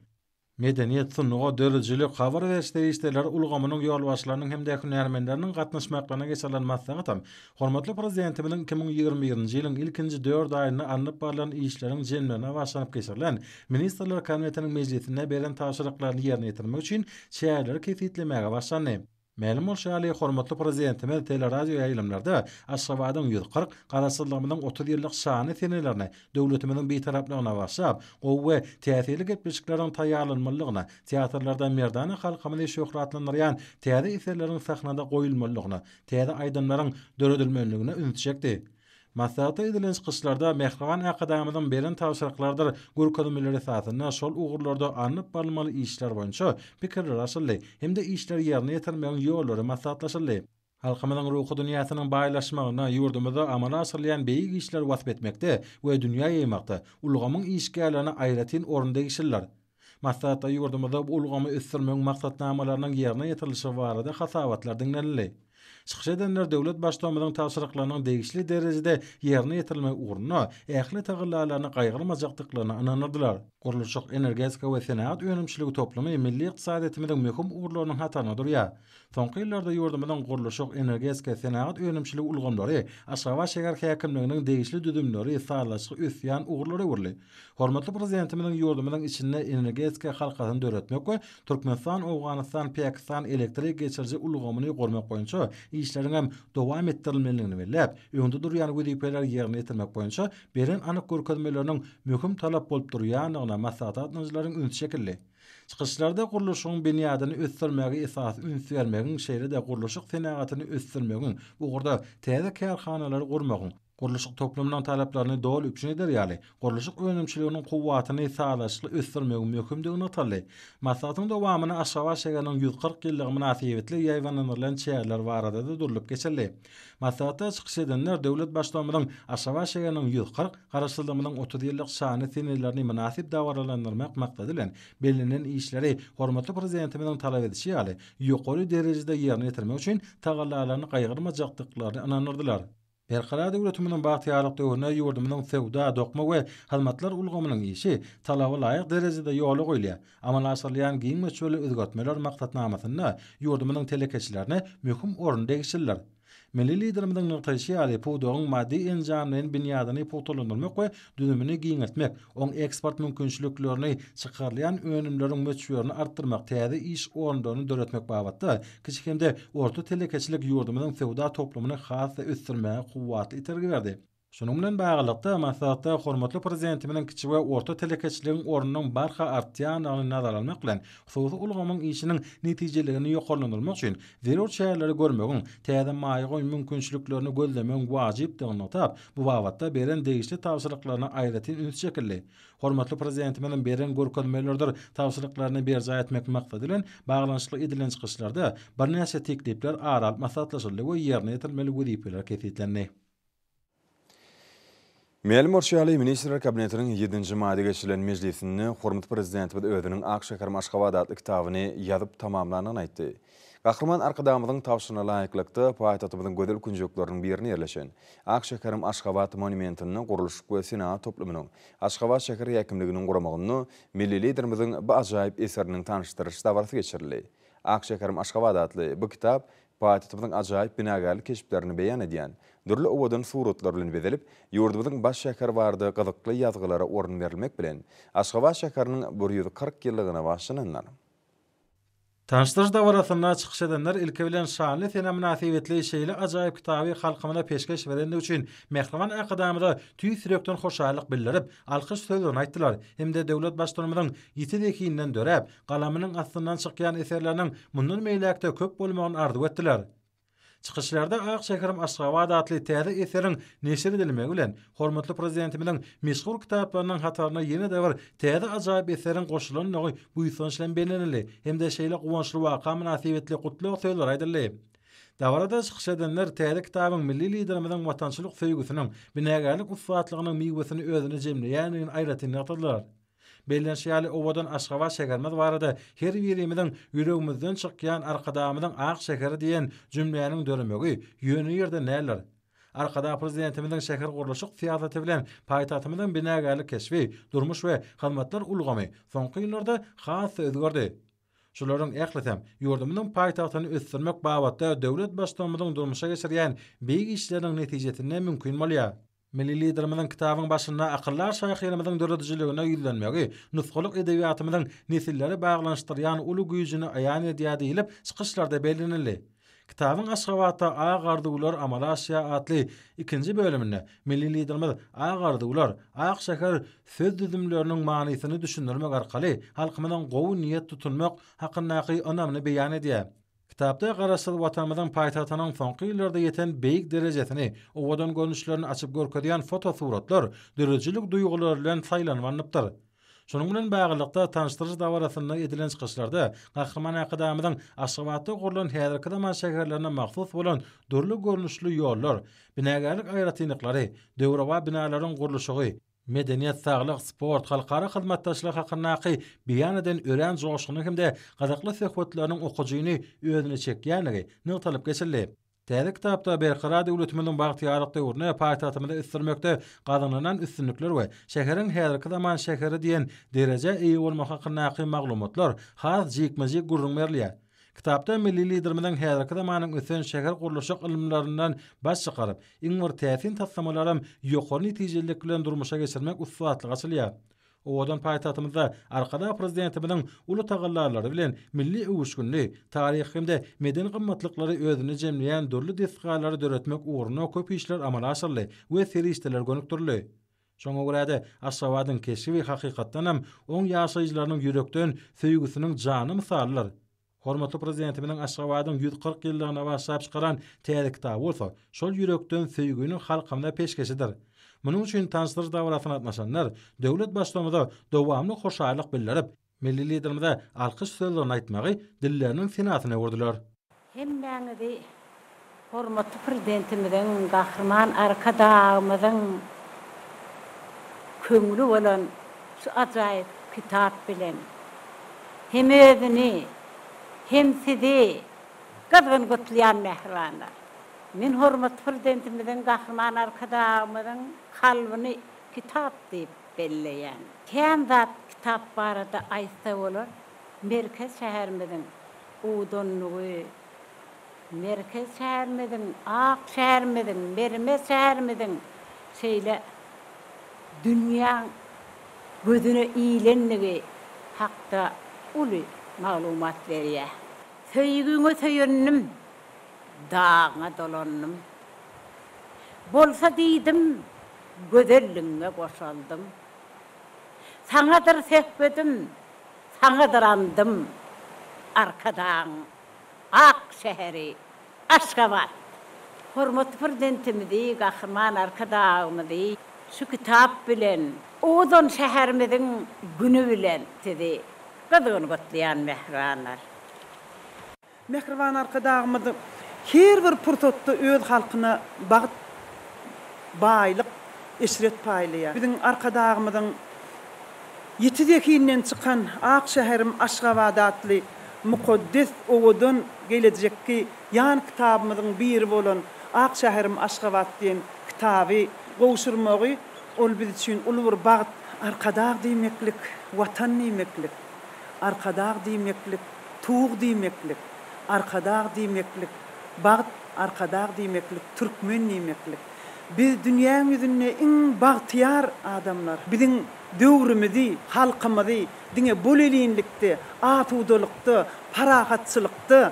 Medeniýet, sungat, döredijilik, habar beriş serişdeleri ulgamynyň ýolbaşçylarynyň hem-de hünärmenleriniň gatnaşmaklaryna geçirilen maslahatam hormatly Prezidentimiziň 2021-nji ýylyň ilkinji dört aýynda alnyp barlan işleriň jemlerine bagyşlanyp geçirilen Ministrler Kabinetiniň mejlisinde beren tabşyryklaryny ýerine ýetirmek üçin çäreleri kesgitlemäge başlandy. Mälim bolşy ýaly, hormatly Prezidentimiz teleradioýaýlymlarda Aşgabadyň 140, Garaşsyzlygymyzyň 30 ýyllyk şanly senelerini döwletimiziň Bitaraplygyna bagyşlap, gowy we täsirli gepleşikleriň taýýarlanmalydygyna, teatrlarda merdana halkymyzy şöhratlandyrýan täze eserleriň sahnada goýulmalydygyna, täze aýdymlaryň döredilmelidigine ünsi çekdi. Maslahatda edilen çykyşlarda mähriban Arkadagymyzyň beren tabşyryklarydyr görkezmeleri esasynda şol ugurlarda alnyp barylmaly işler boýunça pikirler alşyldy hem-de işleri ýerine ýetirmegiň ýollary maslahatlaşyldy. Halkymyzyň ruhy dünýäsiniň baýlaşmagynda, ýurdumyzda amala aşyrylýan beýik işleri wasp etmekde we dünýä ýaýmakda ulgamyň işgärlerine aýratyn orun degişlidir. Maslahatda ýurdumyzda bu ulgamy ösdürmegiň maksatnamalarynyň ýerine ýetirilişi barada hasabatlar diňlenildi. Çykyş edenler döwlet Baştutanymyzyň tabşyryklarynyň degişli derejede ýerine ýetirilmegi ugrunda ähli tagallalaryny gaýgyrmajakdyklaryna ynandyrdylar. Gurluşyk, energetika we senagat önümçiligi toplumy milli ykdysadyýetimiziň möhüm ugurlarynyň hatarynda durýar. Soňky ýyllarda ýurdumyzyň gurluşyk, energetika, senagat önümçiligi ulgamlary Aşgabat şäher häkimliginiň degişli düzümleri sazlaşykly ösýän ugurlara öwrüldi. Hormatly Prezidentimiziň ýurdumyzyň içinde energetika halkasyny döretmek we Türkmenistan, Owganystan, Pakistan elektrik geçiriji ulgamyny gurmak boýunça işleriň hem dowam etdirilmelidigini belläp, öňde durýan wezipeleri ýerine ýetirmek boýunça beren anyk görkezmeleriniň möhüm talap bolup durýandygyna maslahata gatnaşyjylaryň ünsi çekildi. Çykyşlarda gurluşygyň binýadyny ösdürmäge esasy üns bermegiň, şeýle-de gurluşyk senagatyny ösdürmegiň, bu ugurda täze kärhanalary gurmagyň, gurluşyk toplumynyň talaplaryny doly üpjün eder ýaly, gurluşyk önümçiliginiň kuwwatyny sazlaşykly ösdürmegiň möhümdigi nygtaldy. Maslahatyň dowamynda Aşgabat şäheriniň 140 ýyllygy mynasybetli ýaýbaňlandyrylan çäreler barada-da durlup geçildi. Maslahatda çykyş edenler döwlet Baştutanymyzyň Aşgabat şäheriniň 140, Garaşsyzlygymyzyň 30 ýyllyk şanly senelerini mynasyp dabaralandyrmak maksady bilen, bellenen işleri hormatly Prezidentimiziň talap edişi ýaly, ýokary derejede ýerine ýetirmek üçin tagallalaryny gaýgyrmajakdyklaryny ynandyrdylar. Berkarar döwletimiziň bagtyýarlyk döwründe ýurdumyzyň söwda, dokma we hyzmatlar ulgamynyň işi talaba laýyk derejede ýola goýulýar. Amala aşyrylýan giň möçberli özgertmeler maksatnamasynda ýurdumyzyň telekeçilerine möhüm orun degişlidir. Milli Liderimiziň nygtaýşy ýaly, pudagyň maddy-enjamlaýyn binýadyny pugtalandyrmak we düzümini giňeltmek, oň eksport mümkinçiliklerini, çykarylýan önümleriň möçberini artdyrmak, täze iş orunlaryny döretmek babatda kiçi hem-de orta telekeçilik ýurdumyzyň söwda toplumyny has-da ösdürmäge kuwwatly itergi berdi. Şunuň bilen baglylykda, maslahatda hormatly Prezidentimiziň kiçi we orta telekeçiligiň ornunyň barha artýandygyny nazara almak bilen, hususy ulgamyň işiniň netijeliligini ýokarlandyrmak üçin zerur çäreleri görmegiň, täze maýa goýum mümkinçiliklerini gözlemegiň wajypdygyny nygtap, bu babatda beren degişli tabşyryklaryna aýratyn üns çekildi. Hormatly Prezidentimiziň beren görkezmeleridir tabşyryklaryny berjaý etmek maksady bilen baglanyşykly edilen çykyşlarda birnäçe teklipler ara alyp maslahatlaşyldy we ýerine ýetirilmeli wezipeler kesgitlendi. Mälim bolşy ýaly, Ministrler Kabinetiniň ýedinji maýda geçirilen mejlisinde hormatly Prezidentimiz özüniň Ak şäherim Aşgabat atly kitabyny ýazyp tamamlandygyny aýtdy. Gahryman Arkadagymyzyň tabşyrygyna laýyklykda, paýtagtymyzyň gözel künjekleriniň birinde ýerleşen Ak şäherim Aşgabat monumentinde gurluşyk we senagat toplumynyň Aşgabat şäher häkimliginiň guramagynda milli Liderimiziň bu ajaýyp eseriniň tanyşdyryş dabarasy geçirildi. Ak şäherim Aşgabat atly bu kitap Paýtagtymyzyň ajaýyp binagärlik keşplerini beýan edýän dürli owadan suratlar bilen bezelip, ýurdumyzyň baş şäheri barada gyzykly ýazgylara orun berilmek bilen, Aşgabat şäheriniň 140 ýyllygyna bagyşlanandyr. Tanyşdyryş dabarasynda çykyş edenler ilki bilen şanly sene mynasybetli şeýle ajaýyp kitaby halkymyza peşgeş berendigi üçin mähriban Arkadagymyza tüýs ýürekden hoşallyk bildirip, alkyş sözlerini aýtdylar hem-de döwlet Baştutanymyzyň ýiti zehininden döräp, galamynyň astyndan çykýan eserleriniň mundan beýläk-de köp bolmagyny arzuw etdiler. Çykyşlarda Ak şäherim Aşgabat atly täze eseriň neşir edilmegi bilen, hormatly Prezidentimiziň meşhur kitaplarynyň hataryna ýene-de bir täze ajaýyp eseriň goşulandygy buýsanç bilen bellenildi hem-de şeýle guwançly waka mynasybetli gutlag sözleri aýdyldy. Dabarada çykyş edenler täze kitabyň milli Liderimiziň watançylyk söýgüsiniň, binagärlik ussatlygynyň miwesini özünde jemleýändigini aýratyn nygtadylar. Bellenişi ýaly, owadan Aşgabat şäherimiz barada her birimiziň ýüregimizden çykýan Arkadagymyzyň ak şäheri diýen jümläniň döremegi ýöne ýerden däldir. Arkadag Prezidentimiziň şähergurluşyk syýasaty bilen paýtagtymyzyň binagärlik keşbi, durmuş we hyzmatlar ulgamy soňky ýyllarda has-da özgerdi. Şularyň ählisem ýurdumyzyň paýtagtyny ösdürmek babatda döwlet Baştutanymyzyň durmuşa geçirýän beýik işleriniň netijesinde mümkin bolýar. Milli Liderimiziň kitabyň başynda akyldar şahyrymyzyň döredijiligine ýüzlenmegi nusgalyk edebiýatymyzyň nesilleri baglanyşdyrýan uly güýjüni aýan edýär diýlip, çykyşlarda bellenildi. Kitabyň Aşgabatda ak arzuwlar amala aşýar atly ikinji bölüminde milli Liderimiz ak arzuwlar, ak şäher söz düzümleriniň manysyny düşündirmek arkaly halkymyzyň gowy niýet tutunmak hakyndaky ynamyny beýan edýär. Kitapda Garaşsyz Watanymyzyň paýtagtynyň soňky ýyllarda ýeten beýik derejesini, owadan görnüşlerini açyp görkezýän fotosuratlar döredijilik duýgulary bilen saýlanyp alnypdyr. Şunuň bilen baglylykda, tanyşdyryş dabarasynda edilen çykyşlarda Gahryman Arkadagymyzyň Aşgabatda gurlan häzirki zaman şäherlerine mahsus bolan dürli görnüşli ýollar, binagärlik aýratynlyklary, döwrebap binalaryň gurluşygy, medeniýet, saglyk, sport, halkara hyzmatdaşlygy hakyndaky beýan eden örän joşgunly hem-de gyzykly söhbetleriniň okyjyny özüne çekýändigi nygtalyp geçildi. Täze kitapda Berkarar döwletimiziň bagtyýarlyk döwründe paýtagtymyzy ösdürmekde gazanylan üstünlikler we şäheriň häzirki zaman şäheri diýen derejä eýe bolmagy hakyndaky maglumatlar has jikme-jik gürrüň berilýär. Kitapda milli Liderimiziň häzirki zamanyň ösen şäher gurluşyk ylymlaryndan baş çykaryp, iň bir täsin taslamalaram ýokary netijelilik bilen durmuşa geçirmek ussatlygy açylýar. Owadan paýtagtymyzda Arkadag Prezidentimiziň uly tagallalary bilen milli öwüşginli, taryhy hem-de medeni gymmatlyklary özünde jemleýän dürli desgalary döretmek ugrunda köp işler amala aşyryldy we serişdeler gönükdirildi. Şoňa görä-de, Aşgabadyň keşbi hakykatdanam oň ýaşaýjylarynyň ýürekden söýgüsiniň janly mysalydyr. Hormatly Prezidentimiziň Aşgabadyň 140 ýyllygyna bagyşlap çykaran täze kitaby bolsa, şol ýürekden söýgüniň halkymyza peşgeşidir. Munuň üçin tanyşdyryş dabarasyna gatnaşanlar döwlet Baştutanymyza dowamly hoşallyk bildirip, Milli Liderimize alkyş sözlerini aýtmagy dilleriniň senasyna öwürdiler. Hemmäňizi hormatly Prezidentimiziň, Gahryman Arkadagymyzyň köňli bolan şu ajaýyp kitap bilen hem özüni, hem sizi gyzgyn gutlaýan mähribanlar! Men hormatly Prezidentimiziň, Gahryman Arkadagymyzyň kalbyny kitap diýip belleýän. Kän zat kitap barada aýtsa bolar, merkez şäherimiziň owadanlygy, merkez şäherimiziň, ak şäherimiziň, mermer şäherimiziň şeýle dünýäň gözüne ilenligi hakda uly maglumat berýär. Söýgüňe söýendim, dagyňa dolandym. Bolsa diýdim, gözelligiňe goşaldym. Saňadyr söhbedim, saňadyr andym, Arkadagyň ak şäheri Aşgabat! Hormatly Prezidentimizi, Gahryman Arkadagymyzy şu kitap bilen, owadan şäherimiziň güni bilen sizi gyzgyn gutlaýan mähribanlar! Mähriban Arkadagymyz her bir pursatda öz halkyna bagt, baýlyk, eşret paýlaýar. Biziň Arkadagymyzyň ýiti zehinden çykan Ak şäherim Aşgabat atly mukaddes, owadan gelejekki ýan kitabymyzyň biri bolan Ak şäherim Aşgabat diýen kitaby gowşurmagy ol biz üçin uly bir bagt. Arkadag diýmeklik, Watan diýmeklik. Arkadag diýmeklik, Tug diýmeklik, Arkadag diýmeklik, bagt, Arkadag diýmeklik, türkmen diýmeklik. Biz dünýäň ýüzünde iň bagtyýar adamlar. Biziň döwrümizi, halkymyzy diňe bolelinlikde, asudalykda, parahatçylykda,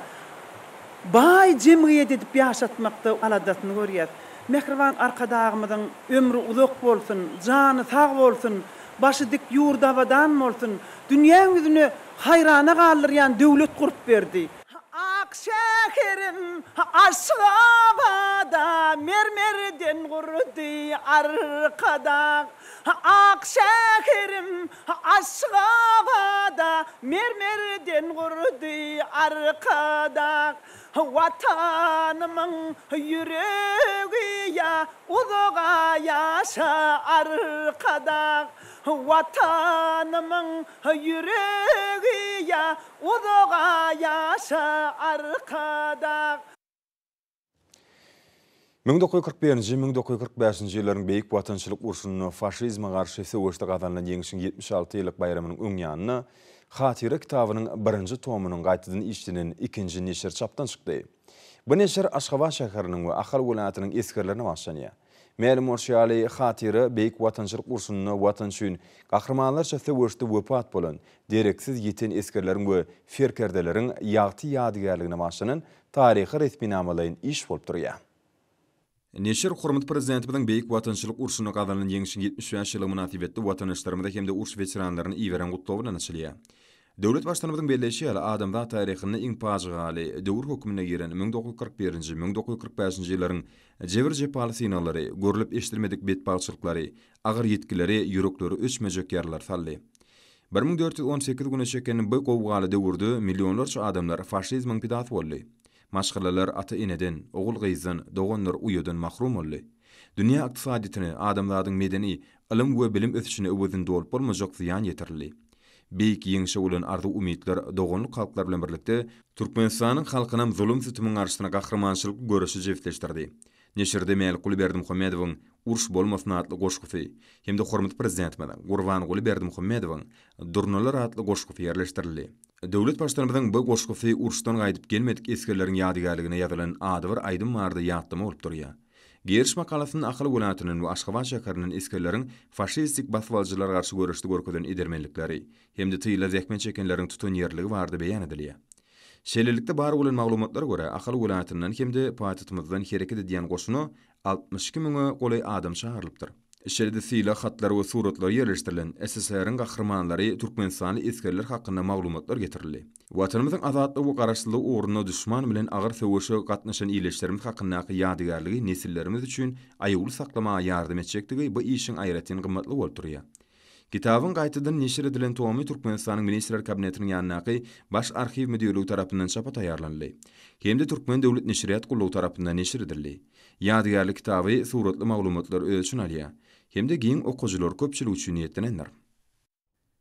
baý jemgyýet edip ýaşatmakda aladasyny görýäs. Mähriban Arkadagymyzyň ömri uzak bolsun, jany sag bolsun, başy dik, ýurdy abadan bolsun, dünýäň ýüzüne haýrana galdyrýan döwlet gurup berdi. Ak şäherim! şäherim Aşgabada mermerden gurdy Arkadag. Ak şäherim Aşgabada mermerden gurdy Arkadag. Watanymyň ýüregi ýa uzaga ýaşa Arkadag. Watanymyň ýüregi ýa uzaga ýaşa Arkadag. 1941-nji, 1945-nji ýyllaryň Beýik Watançylyk urşunda faşizme garşy söweşde gazanylan Ýeňşiň 76 ýyllyk baýramynyň öň ýanynda Hatyra kitabynyň birinji tomunyň gaýtadan işlenen ikinji neşiri çapdan çykdy. Bu neşir Aşgabat şäheriniň we Ahal welaýatynyň esgerlerine bagyşlanýar. Mälim bolşy ýaly, Hatyra Beýik Watançylyk urşunda Watan üçin gahrymanlarça söweşde wepat bolan, dereksiz ýiten esgerleriň we serkerdeleriň ýagty ýadygärligine bagyşlanan taryhy resminamalaýyn iş bolup durýar. Neşir hormatly Prezidentimiziň Beýik Watançylyk urşunda gazanylan Ýeňşiň 75 ýyllygy mynasybetli watandaşlarymyza hem-de uruş weteranlaryna iberen gutlagy bilen açylýar. Döwlet Baştutanymyzyň belleýşi ýaly, adamzat taryhynda iň pajygaly döwür hökmünde giren 1941-nji, 1945-nji ýyllaryň jebir-jepaly synaglary, görlüp-eşidilmedik betbagtçylyklary, agyr ýitgileri ýüreklere öçmejek ýaralar saldy. 1418 güne çeken bu gowgaly döwürde millionlarça adamlar faşizmiň pidasy boldy. Maşgalalar ata-eneden, ogul-gyzdan, dogandyr uýadan mahrum boldy. Dünýä ykdysadyýetine, adamzadyň medeni, ylym we bilim ösüşine öwezini dolup bolmajak zyýan ýetirildi. Beýik Ýeňşe bolan arzuw-umytlar doganlyk halklar bilen birlikde, Türkmenistanyň halkynam zulum-sütümiň garşysyna gahrymançylykly göreşe jebisleşdirdi. Neşirde Mälikguly Berdimuhamedowyň Uruş bolmasyn atly goşgusy hem-de hormatly Prezidentimiz Gurbanguly Berdimuhamedowyň Durnalar atly goşgusy ýerleşdirildi. Döwlet Baştutanymyzyň bu goşgusy uruşdan gaýdyp gelmedik esgerleriň ýadygärligine ýazylan adybir aýdym barada ýatlama bolup durýar. Giriş makalasynda Ahal welaýatyndan we Aşgabat şäherinden esgerleriň faşistik basybalyjylara garşy göreşde görkezen edermenlikleri hem-de tylla zähmet çekenleriň tutanýerliligi barada beýan edilýär. Şeýlelikde, bar bolan maglumatlara görä, Ahal welaýatyndan hem-de paýtagtymyzdan hereket edýän goşuna 62 müňe golaý adam çagyrylypdyr. Şeýle-de sylag hatlary we suratlary ýerleşdirilen SSR-iň Gahrymanlary türkmenistanly esgerler hakynda maglumatlar getirildi. Watanymyzyň azatlygy we garaşsyzlygy ugrunda duşman bilen agyr söweşe gatnaşan ildeşlerimiz hakyndaky ýadygärligi nesillerimiz üçin aýawly saklamaga ýardam etjekdigi bu işiň aýratyn gymmatlygy bolup durýar. Kitabyň gaýtadan neşir edilen tomy Türkmenistanyň Ministrler Kabinetiniň ýanyndaky Baş arhiw müdirligi tarapyndan çapa taýýarlanyldy hem-de Türkmen döwlet neşirýat gullugy tarapyndan neşir edildi. Ýadygärlik kitaby suratly maglumatlary öz içine alýar hem-de giň okyjylar köpçüligi üçin niýetlenendir.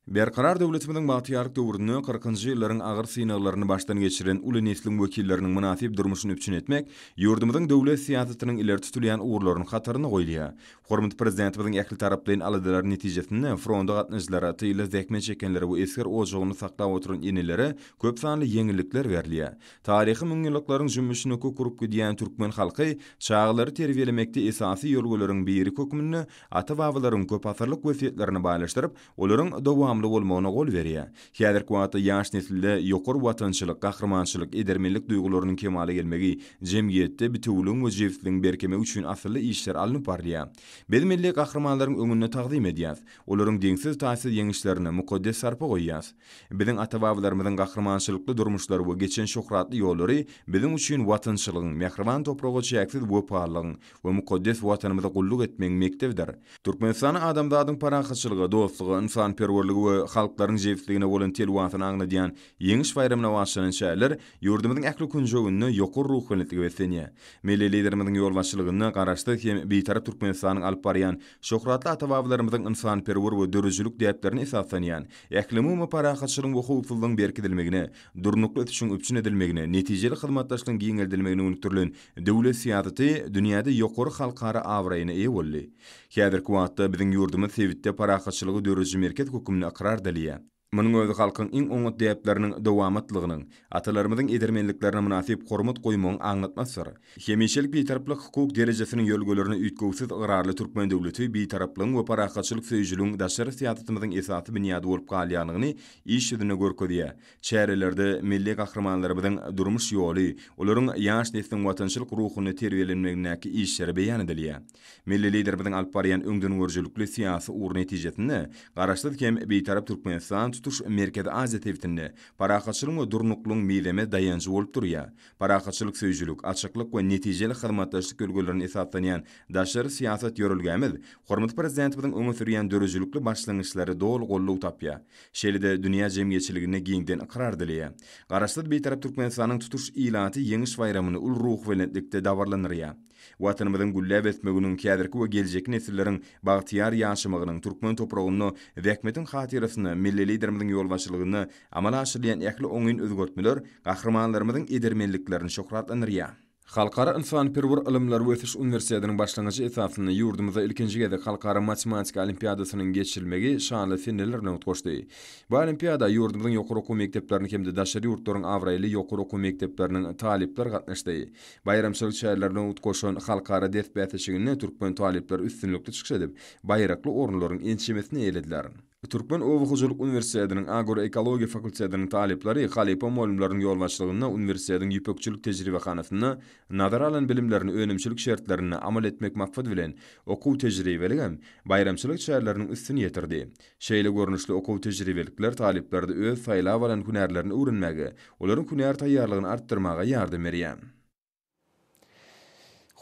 Berkarar döwletimiziň bagtyýarlyk döwründe kyrkynjy ýyllaryň agyr synaglaryny başdan geçiren uly nesliň wekilleriniň mynasyp durmuşyny üpjün etmek ýurdumyzyň döwlet syýasatynyň ileri tutulýan ugurlarynyň hatarynda goýulýar. Hormatly Prezidentimiziň ählitaraplaýyn aladalary netijesinde fronta gatnaşyjylara, tylda zähmet çekenlere we esger ojagyny saklap oturan enelere köp sanly ýeňillikler berilýär. Taryhy müňýyllyklaryň jümmüşine kök urup gidýän türkmen halky çagalary terbiýelemekde esasy ýörelgeleriň biri hökmünde ata-babalaryň köpasyrlyk wesýetlerini baýlaşdyryp, olaryň dowamly bolmagyna gol berýär. Häzirki wagtda ýaş nesilde ýokary watançylyk, gahrymançylyk, edermenlik duýgularynyň kemala gelmegi, jemgyýetde bitewüligiň we jebisligiň berkemegi üçin asylly işler alnyp barylýar. Biz milli gahrymanlaryň öňünde tagzym edýäris, olaryň deňsiz-taýsyz ýeňişlerine mukaddes sarpa goýýarys. Biziň ata-babalarymyzyň gahrymançylykly durmuşlary we geçen şöhratly ýollary biziň üçin watançylygyň, mähriban topraga çäksiz wepalylygyň we mukaddes Watanymyza gulluk etmegiň mekdebidir. Türkmenistanyň adamzadyň parahatçylyga, dostluga, ynsanperwerlige we halklaryň jebisligine bolan telwasyny aňladýan Ýeňiş baýramyna bagyşlanan çäreler ýurdumyzyň ähli künjeginde ýokary ruhubelentlige beslenýär. Milli Liderimiziň ýolbaşçylygynda Garaşsyz hem Bitarap Türkmenistanyň alyp barýan şöhratly ata-babalarymyzyň ynsanperwer we döredijilik däplerine esaslanýan ählumumy parahatçylygyň we howpsuzlygyň berkidilmegine, durnukly ösüşiň üpjün edilmegine, netijeli hyzmatdaşlygyň giňeldilmegine gönükdirilen Döwlet syýasaty dünýäde ýokary halkara abraýyna eýe boldy. Häzirki wagtda biziň ýurdumyz sebitde parahatçylygy dörediji merkez hökmünde ykrar edilýär. Munuň özi halkyň iň oňat däpleriniň dowamatlygynyň, atalarymyzyň edermenliklerine mynasyp hormat goýmagyň aňlatmasydyr. Hemişelik Bitaraplyk hukuk derejesiniň ýörelgelerine üýtgewsiz ygrarly türkmen döwleti Bitaraplygyň we parahatçylyk söýüjiligiň daşary syýasatymyzyň esasy binýady bolup galýandygyny iş ýüzünde görkezýär. Çärelerde milli gahrymanlarymyzyň durmuş ýoly, olaryň ýaş nesliň watançylyk ruhunda terbiýelenmegindäki işleri beýan edilýär. Milli Liderimiziň alyp barýan öňdengörüjilikli syýasy ugry netijesinde Garaşsyz hem Bitarap Türkmenistan tutuş. tutuş Merkezi Aziýa sebitinde parahatçylygyň we durnuklylygyň mizemez daýanjy bolup durýar. Parahatçylyk söýüjilik, açyklyk we netijeli hyzmatdaşlyk ýörelgelerine esaslanýan daşary syýasat ýörelgämiz hormatly Prezidentimiziň öňe sürýän döredijilikli başlangyçlary doly goldaw tapýar. Şeýle-de dünýä jemgyýetçiliginde giňden ykrar edilýär. Garaşsyz Bitarap Türkmenistanyň tutuş ilaty Ýeňiş baýramyny uly ruhubelentlikde dabaralandyrýar. Watanymyzyň gülläp ösmeginiň, häzirki we geljekki nesilleriň bagtyýar ýaşamagynyň, türkmen topragynda zähmetiň hatyrasyna milli Liderimiziň ýolbaşçylygynda amala aşyrylýan ähli oňyn özgertmeler gahrymanlarymyzyň edermenliklerini şöhratlandyrýar. Halkara ynsanperwer ylymlar we ösüş uniwersitetiniň başlangyjy esasynda ýurdumyzda ilkinji gezek Halkara matematika olimpiadasynyň geçirilmegi şanly seneler bilen utgaşdy. Bu olimpiada ýurdumyzyň ýokary okuw mekdepleriniň hem-de daşary ýurtlaryň abraýly ýokary okuw mekdepleriniň talyplary gatnaşdy. Baýramçylyk çäreleri bilen utgaşan halkara ders bäsleşiginde türkmen talyplary üstünlikli çykyş edip, baýrakly orunlaryň ençemesini eýelediler. Türkmen oba hojalyk uniwersitetiniň agroekologiýa fakultetiniň talyplary halypa mugallymlarynyň ýolbaşçylygynda uniwersitetiň ýüpekçilik tejribehanasynda nazara alan bilimlerini önümçilik şertlerinde amal etmek maksady bilen okuw-tejribeligem baýramçylyk çäreleriniň üstüni ýetirdi. Şeýle görnüşli okuw-tejribelikler talyplarda öz saýlap alan hünärlerini öwrenmäge, olaryň hünär taýýarlygyny artdyrmaga ýardam berýär.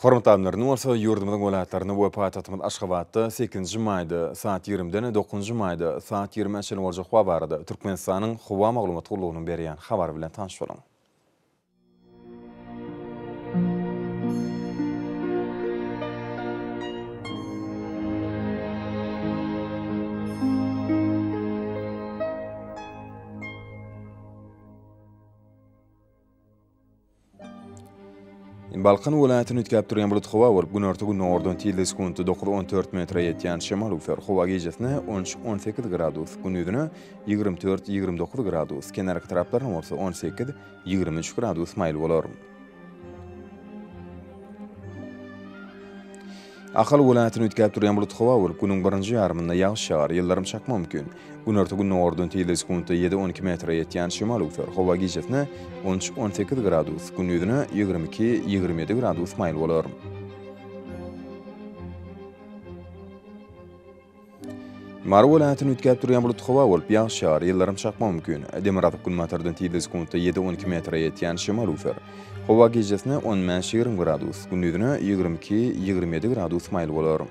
Hormatly adamlar, indi bolsa ýurdumyzyň welaýatlarynda we paýtagtymyz Aşgabatda sekizinji maýda saat ýigrimiden dokuzynjy maýda saat ýigrimä çenli boljak howa barada Türkmenistanyň Howa maglumat gullugynyň berýän habary bilen tanyş boluň. Balkan welaýatyny üýtgäp durýan bulut howa bolup, günorta-gündogardan tizligi sekuntda dokuz-on dört metre ýetýän şemal öwser. Howa gijesine on üç-on sekiz gradus, gündizine 24-29 gradus, kenarki taraplarynda bolsa on sekiz, 23 gradus maýyl bolar. Ahal welaýatyny üýtgäp durýan bulut howa bolup, günüň birinji ýarymynda ýagyş ýagar, ýyldyrym çakmagy mümkin. Günorta-gündogardan tizligi sekuntda ýedi-on iki metre ýetýän şemal öwser. Howa gijesine on üç-on sekiz gradus, gündizine 22, 27 gradus maýyl bolar. Mary welaýatyny üýtgäp durýan bulutly howa bolup, ýagyş ýagar, ýyldyrym çakmagy mümkin. Demirgazyk-günbatardan tizligi sekuntda ýedi-on iki metre ýetýän şemal öwser. Howa gijesine on bäş-ýigrimi gradus, gündizine 22, 27 gradus maýyl bolar.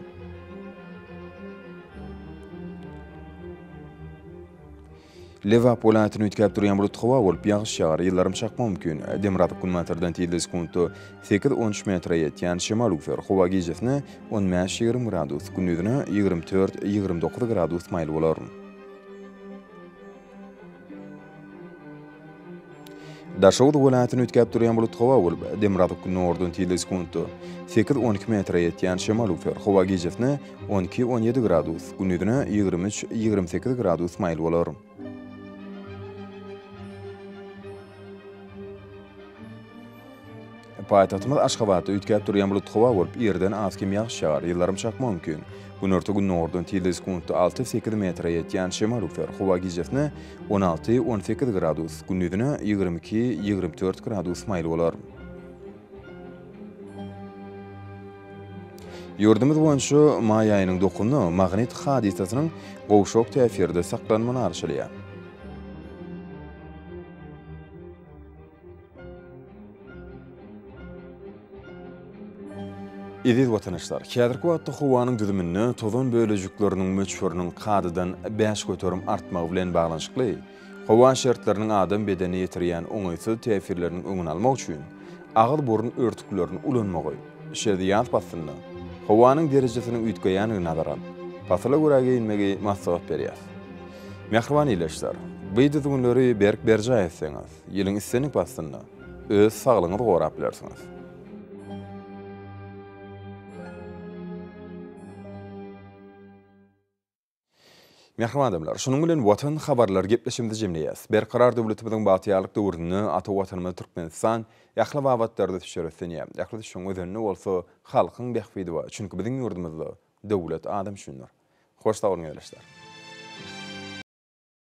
Lebap welaýatyny üýtgäp durýan bulutly howa bolup, ýagyş ýagar, ýyldyrym çakmagy mümkin. Demirgazyk-günbatardan tizligi sekuntda sekiz-on üç metre ýetýän şemal öwser. Howa gijesine on bäş-ýigrimi gradus, gündizine 24, 29 gradus maýyl bolar. Daşoguz welaýatyny üýtgäp durýan bulutly howa bolup, demirgazyk-gündogardan tizligi sekuntda sekiz-on iki metre ýetýän şemal öwser. Howa gijesine on iki-on ýedi gradus, gündizine 23, 28 gradus maýyl bolar. Paýtagtymyz Aşgabatda üýtgäp durýan bulutly howa bolup, irden az-kem ýagyş ýagar, ýyldyrym çakmagy mümkin. Günorta-gündogardan tizligi sekuntda alty-sekiz metre ýetýän şemal öwser. Howa gijesine on alty, on sekiz gradus, gündizine 22, 24 gradus maýyl bolar. Ýurdumyz boýunça maý aýynyň dokuzynda magnit hadysasynyň gowşak täsirde saklanmagyna garaşylýar. Eziz watandaşlar, häzirki wagtda howanyň düzüminde tozan bölejikleriniň möçberiniň kadadan 5% artmagy bilen baglanyşykly, howa şertleriniň adam bedenine ýetirýän oňaýsyz täsirleriniň öňüni almak üçin agyz-burun örtüklerini ulanmagy, şeýle-de ýaz paslynda howanyň derejesiniň üýtgeýändigini nazara alyp, pasyla görä geýinmegi maslahat berýäris. Mähriban ildeşler, bu düzgünleri berk berjaý etseňiz, ýylyň islendik paslynda öz saglygyňyzy gorap bilersiňiz. Mähriban adamlar, şunuň bilen Watan habarlary gepleşigimizi jemleýäs. Berkarar döwletimiziň bagtyýarlyk döwründe ata Watanymyz Türkmenistan ähli babatlarda ösüşlere beslenýär. Ähli ösüşiň özeninde bolsa halkyň bähbidi bar. Çünki biziň ýurdumyzda döwlet adam üçindir. Hoş sag boluň ildeşler.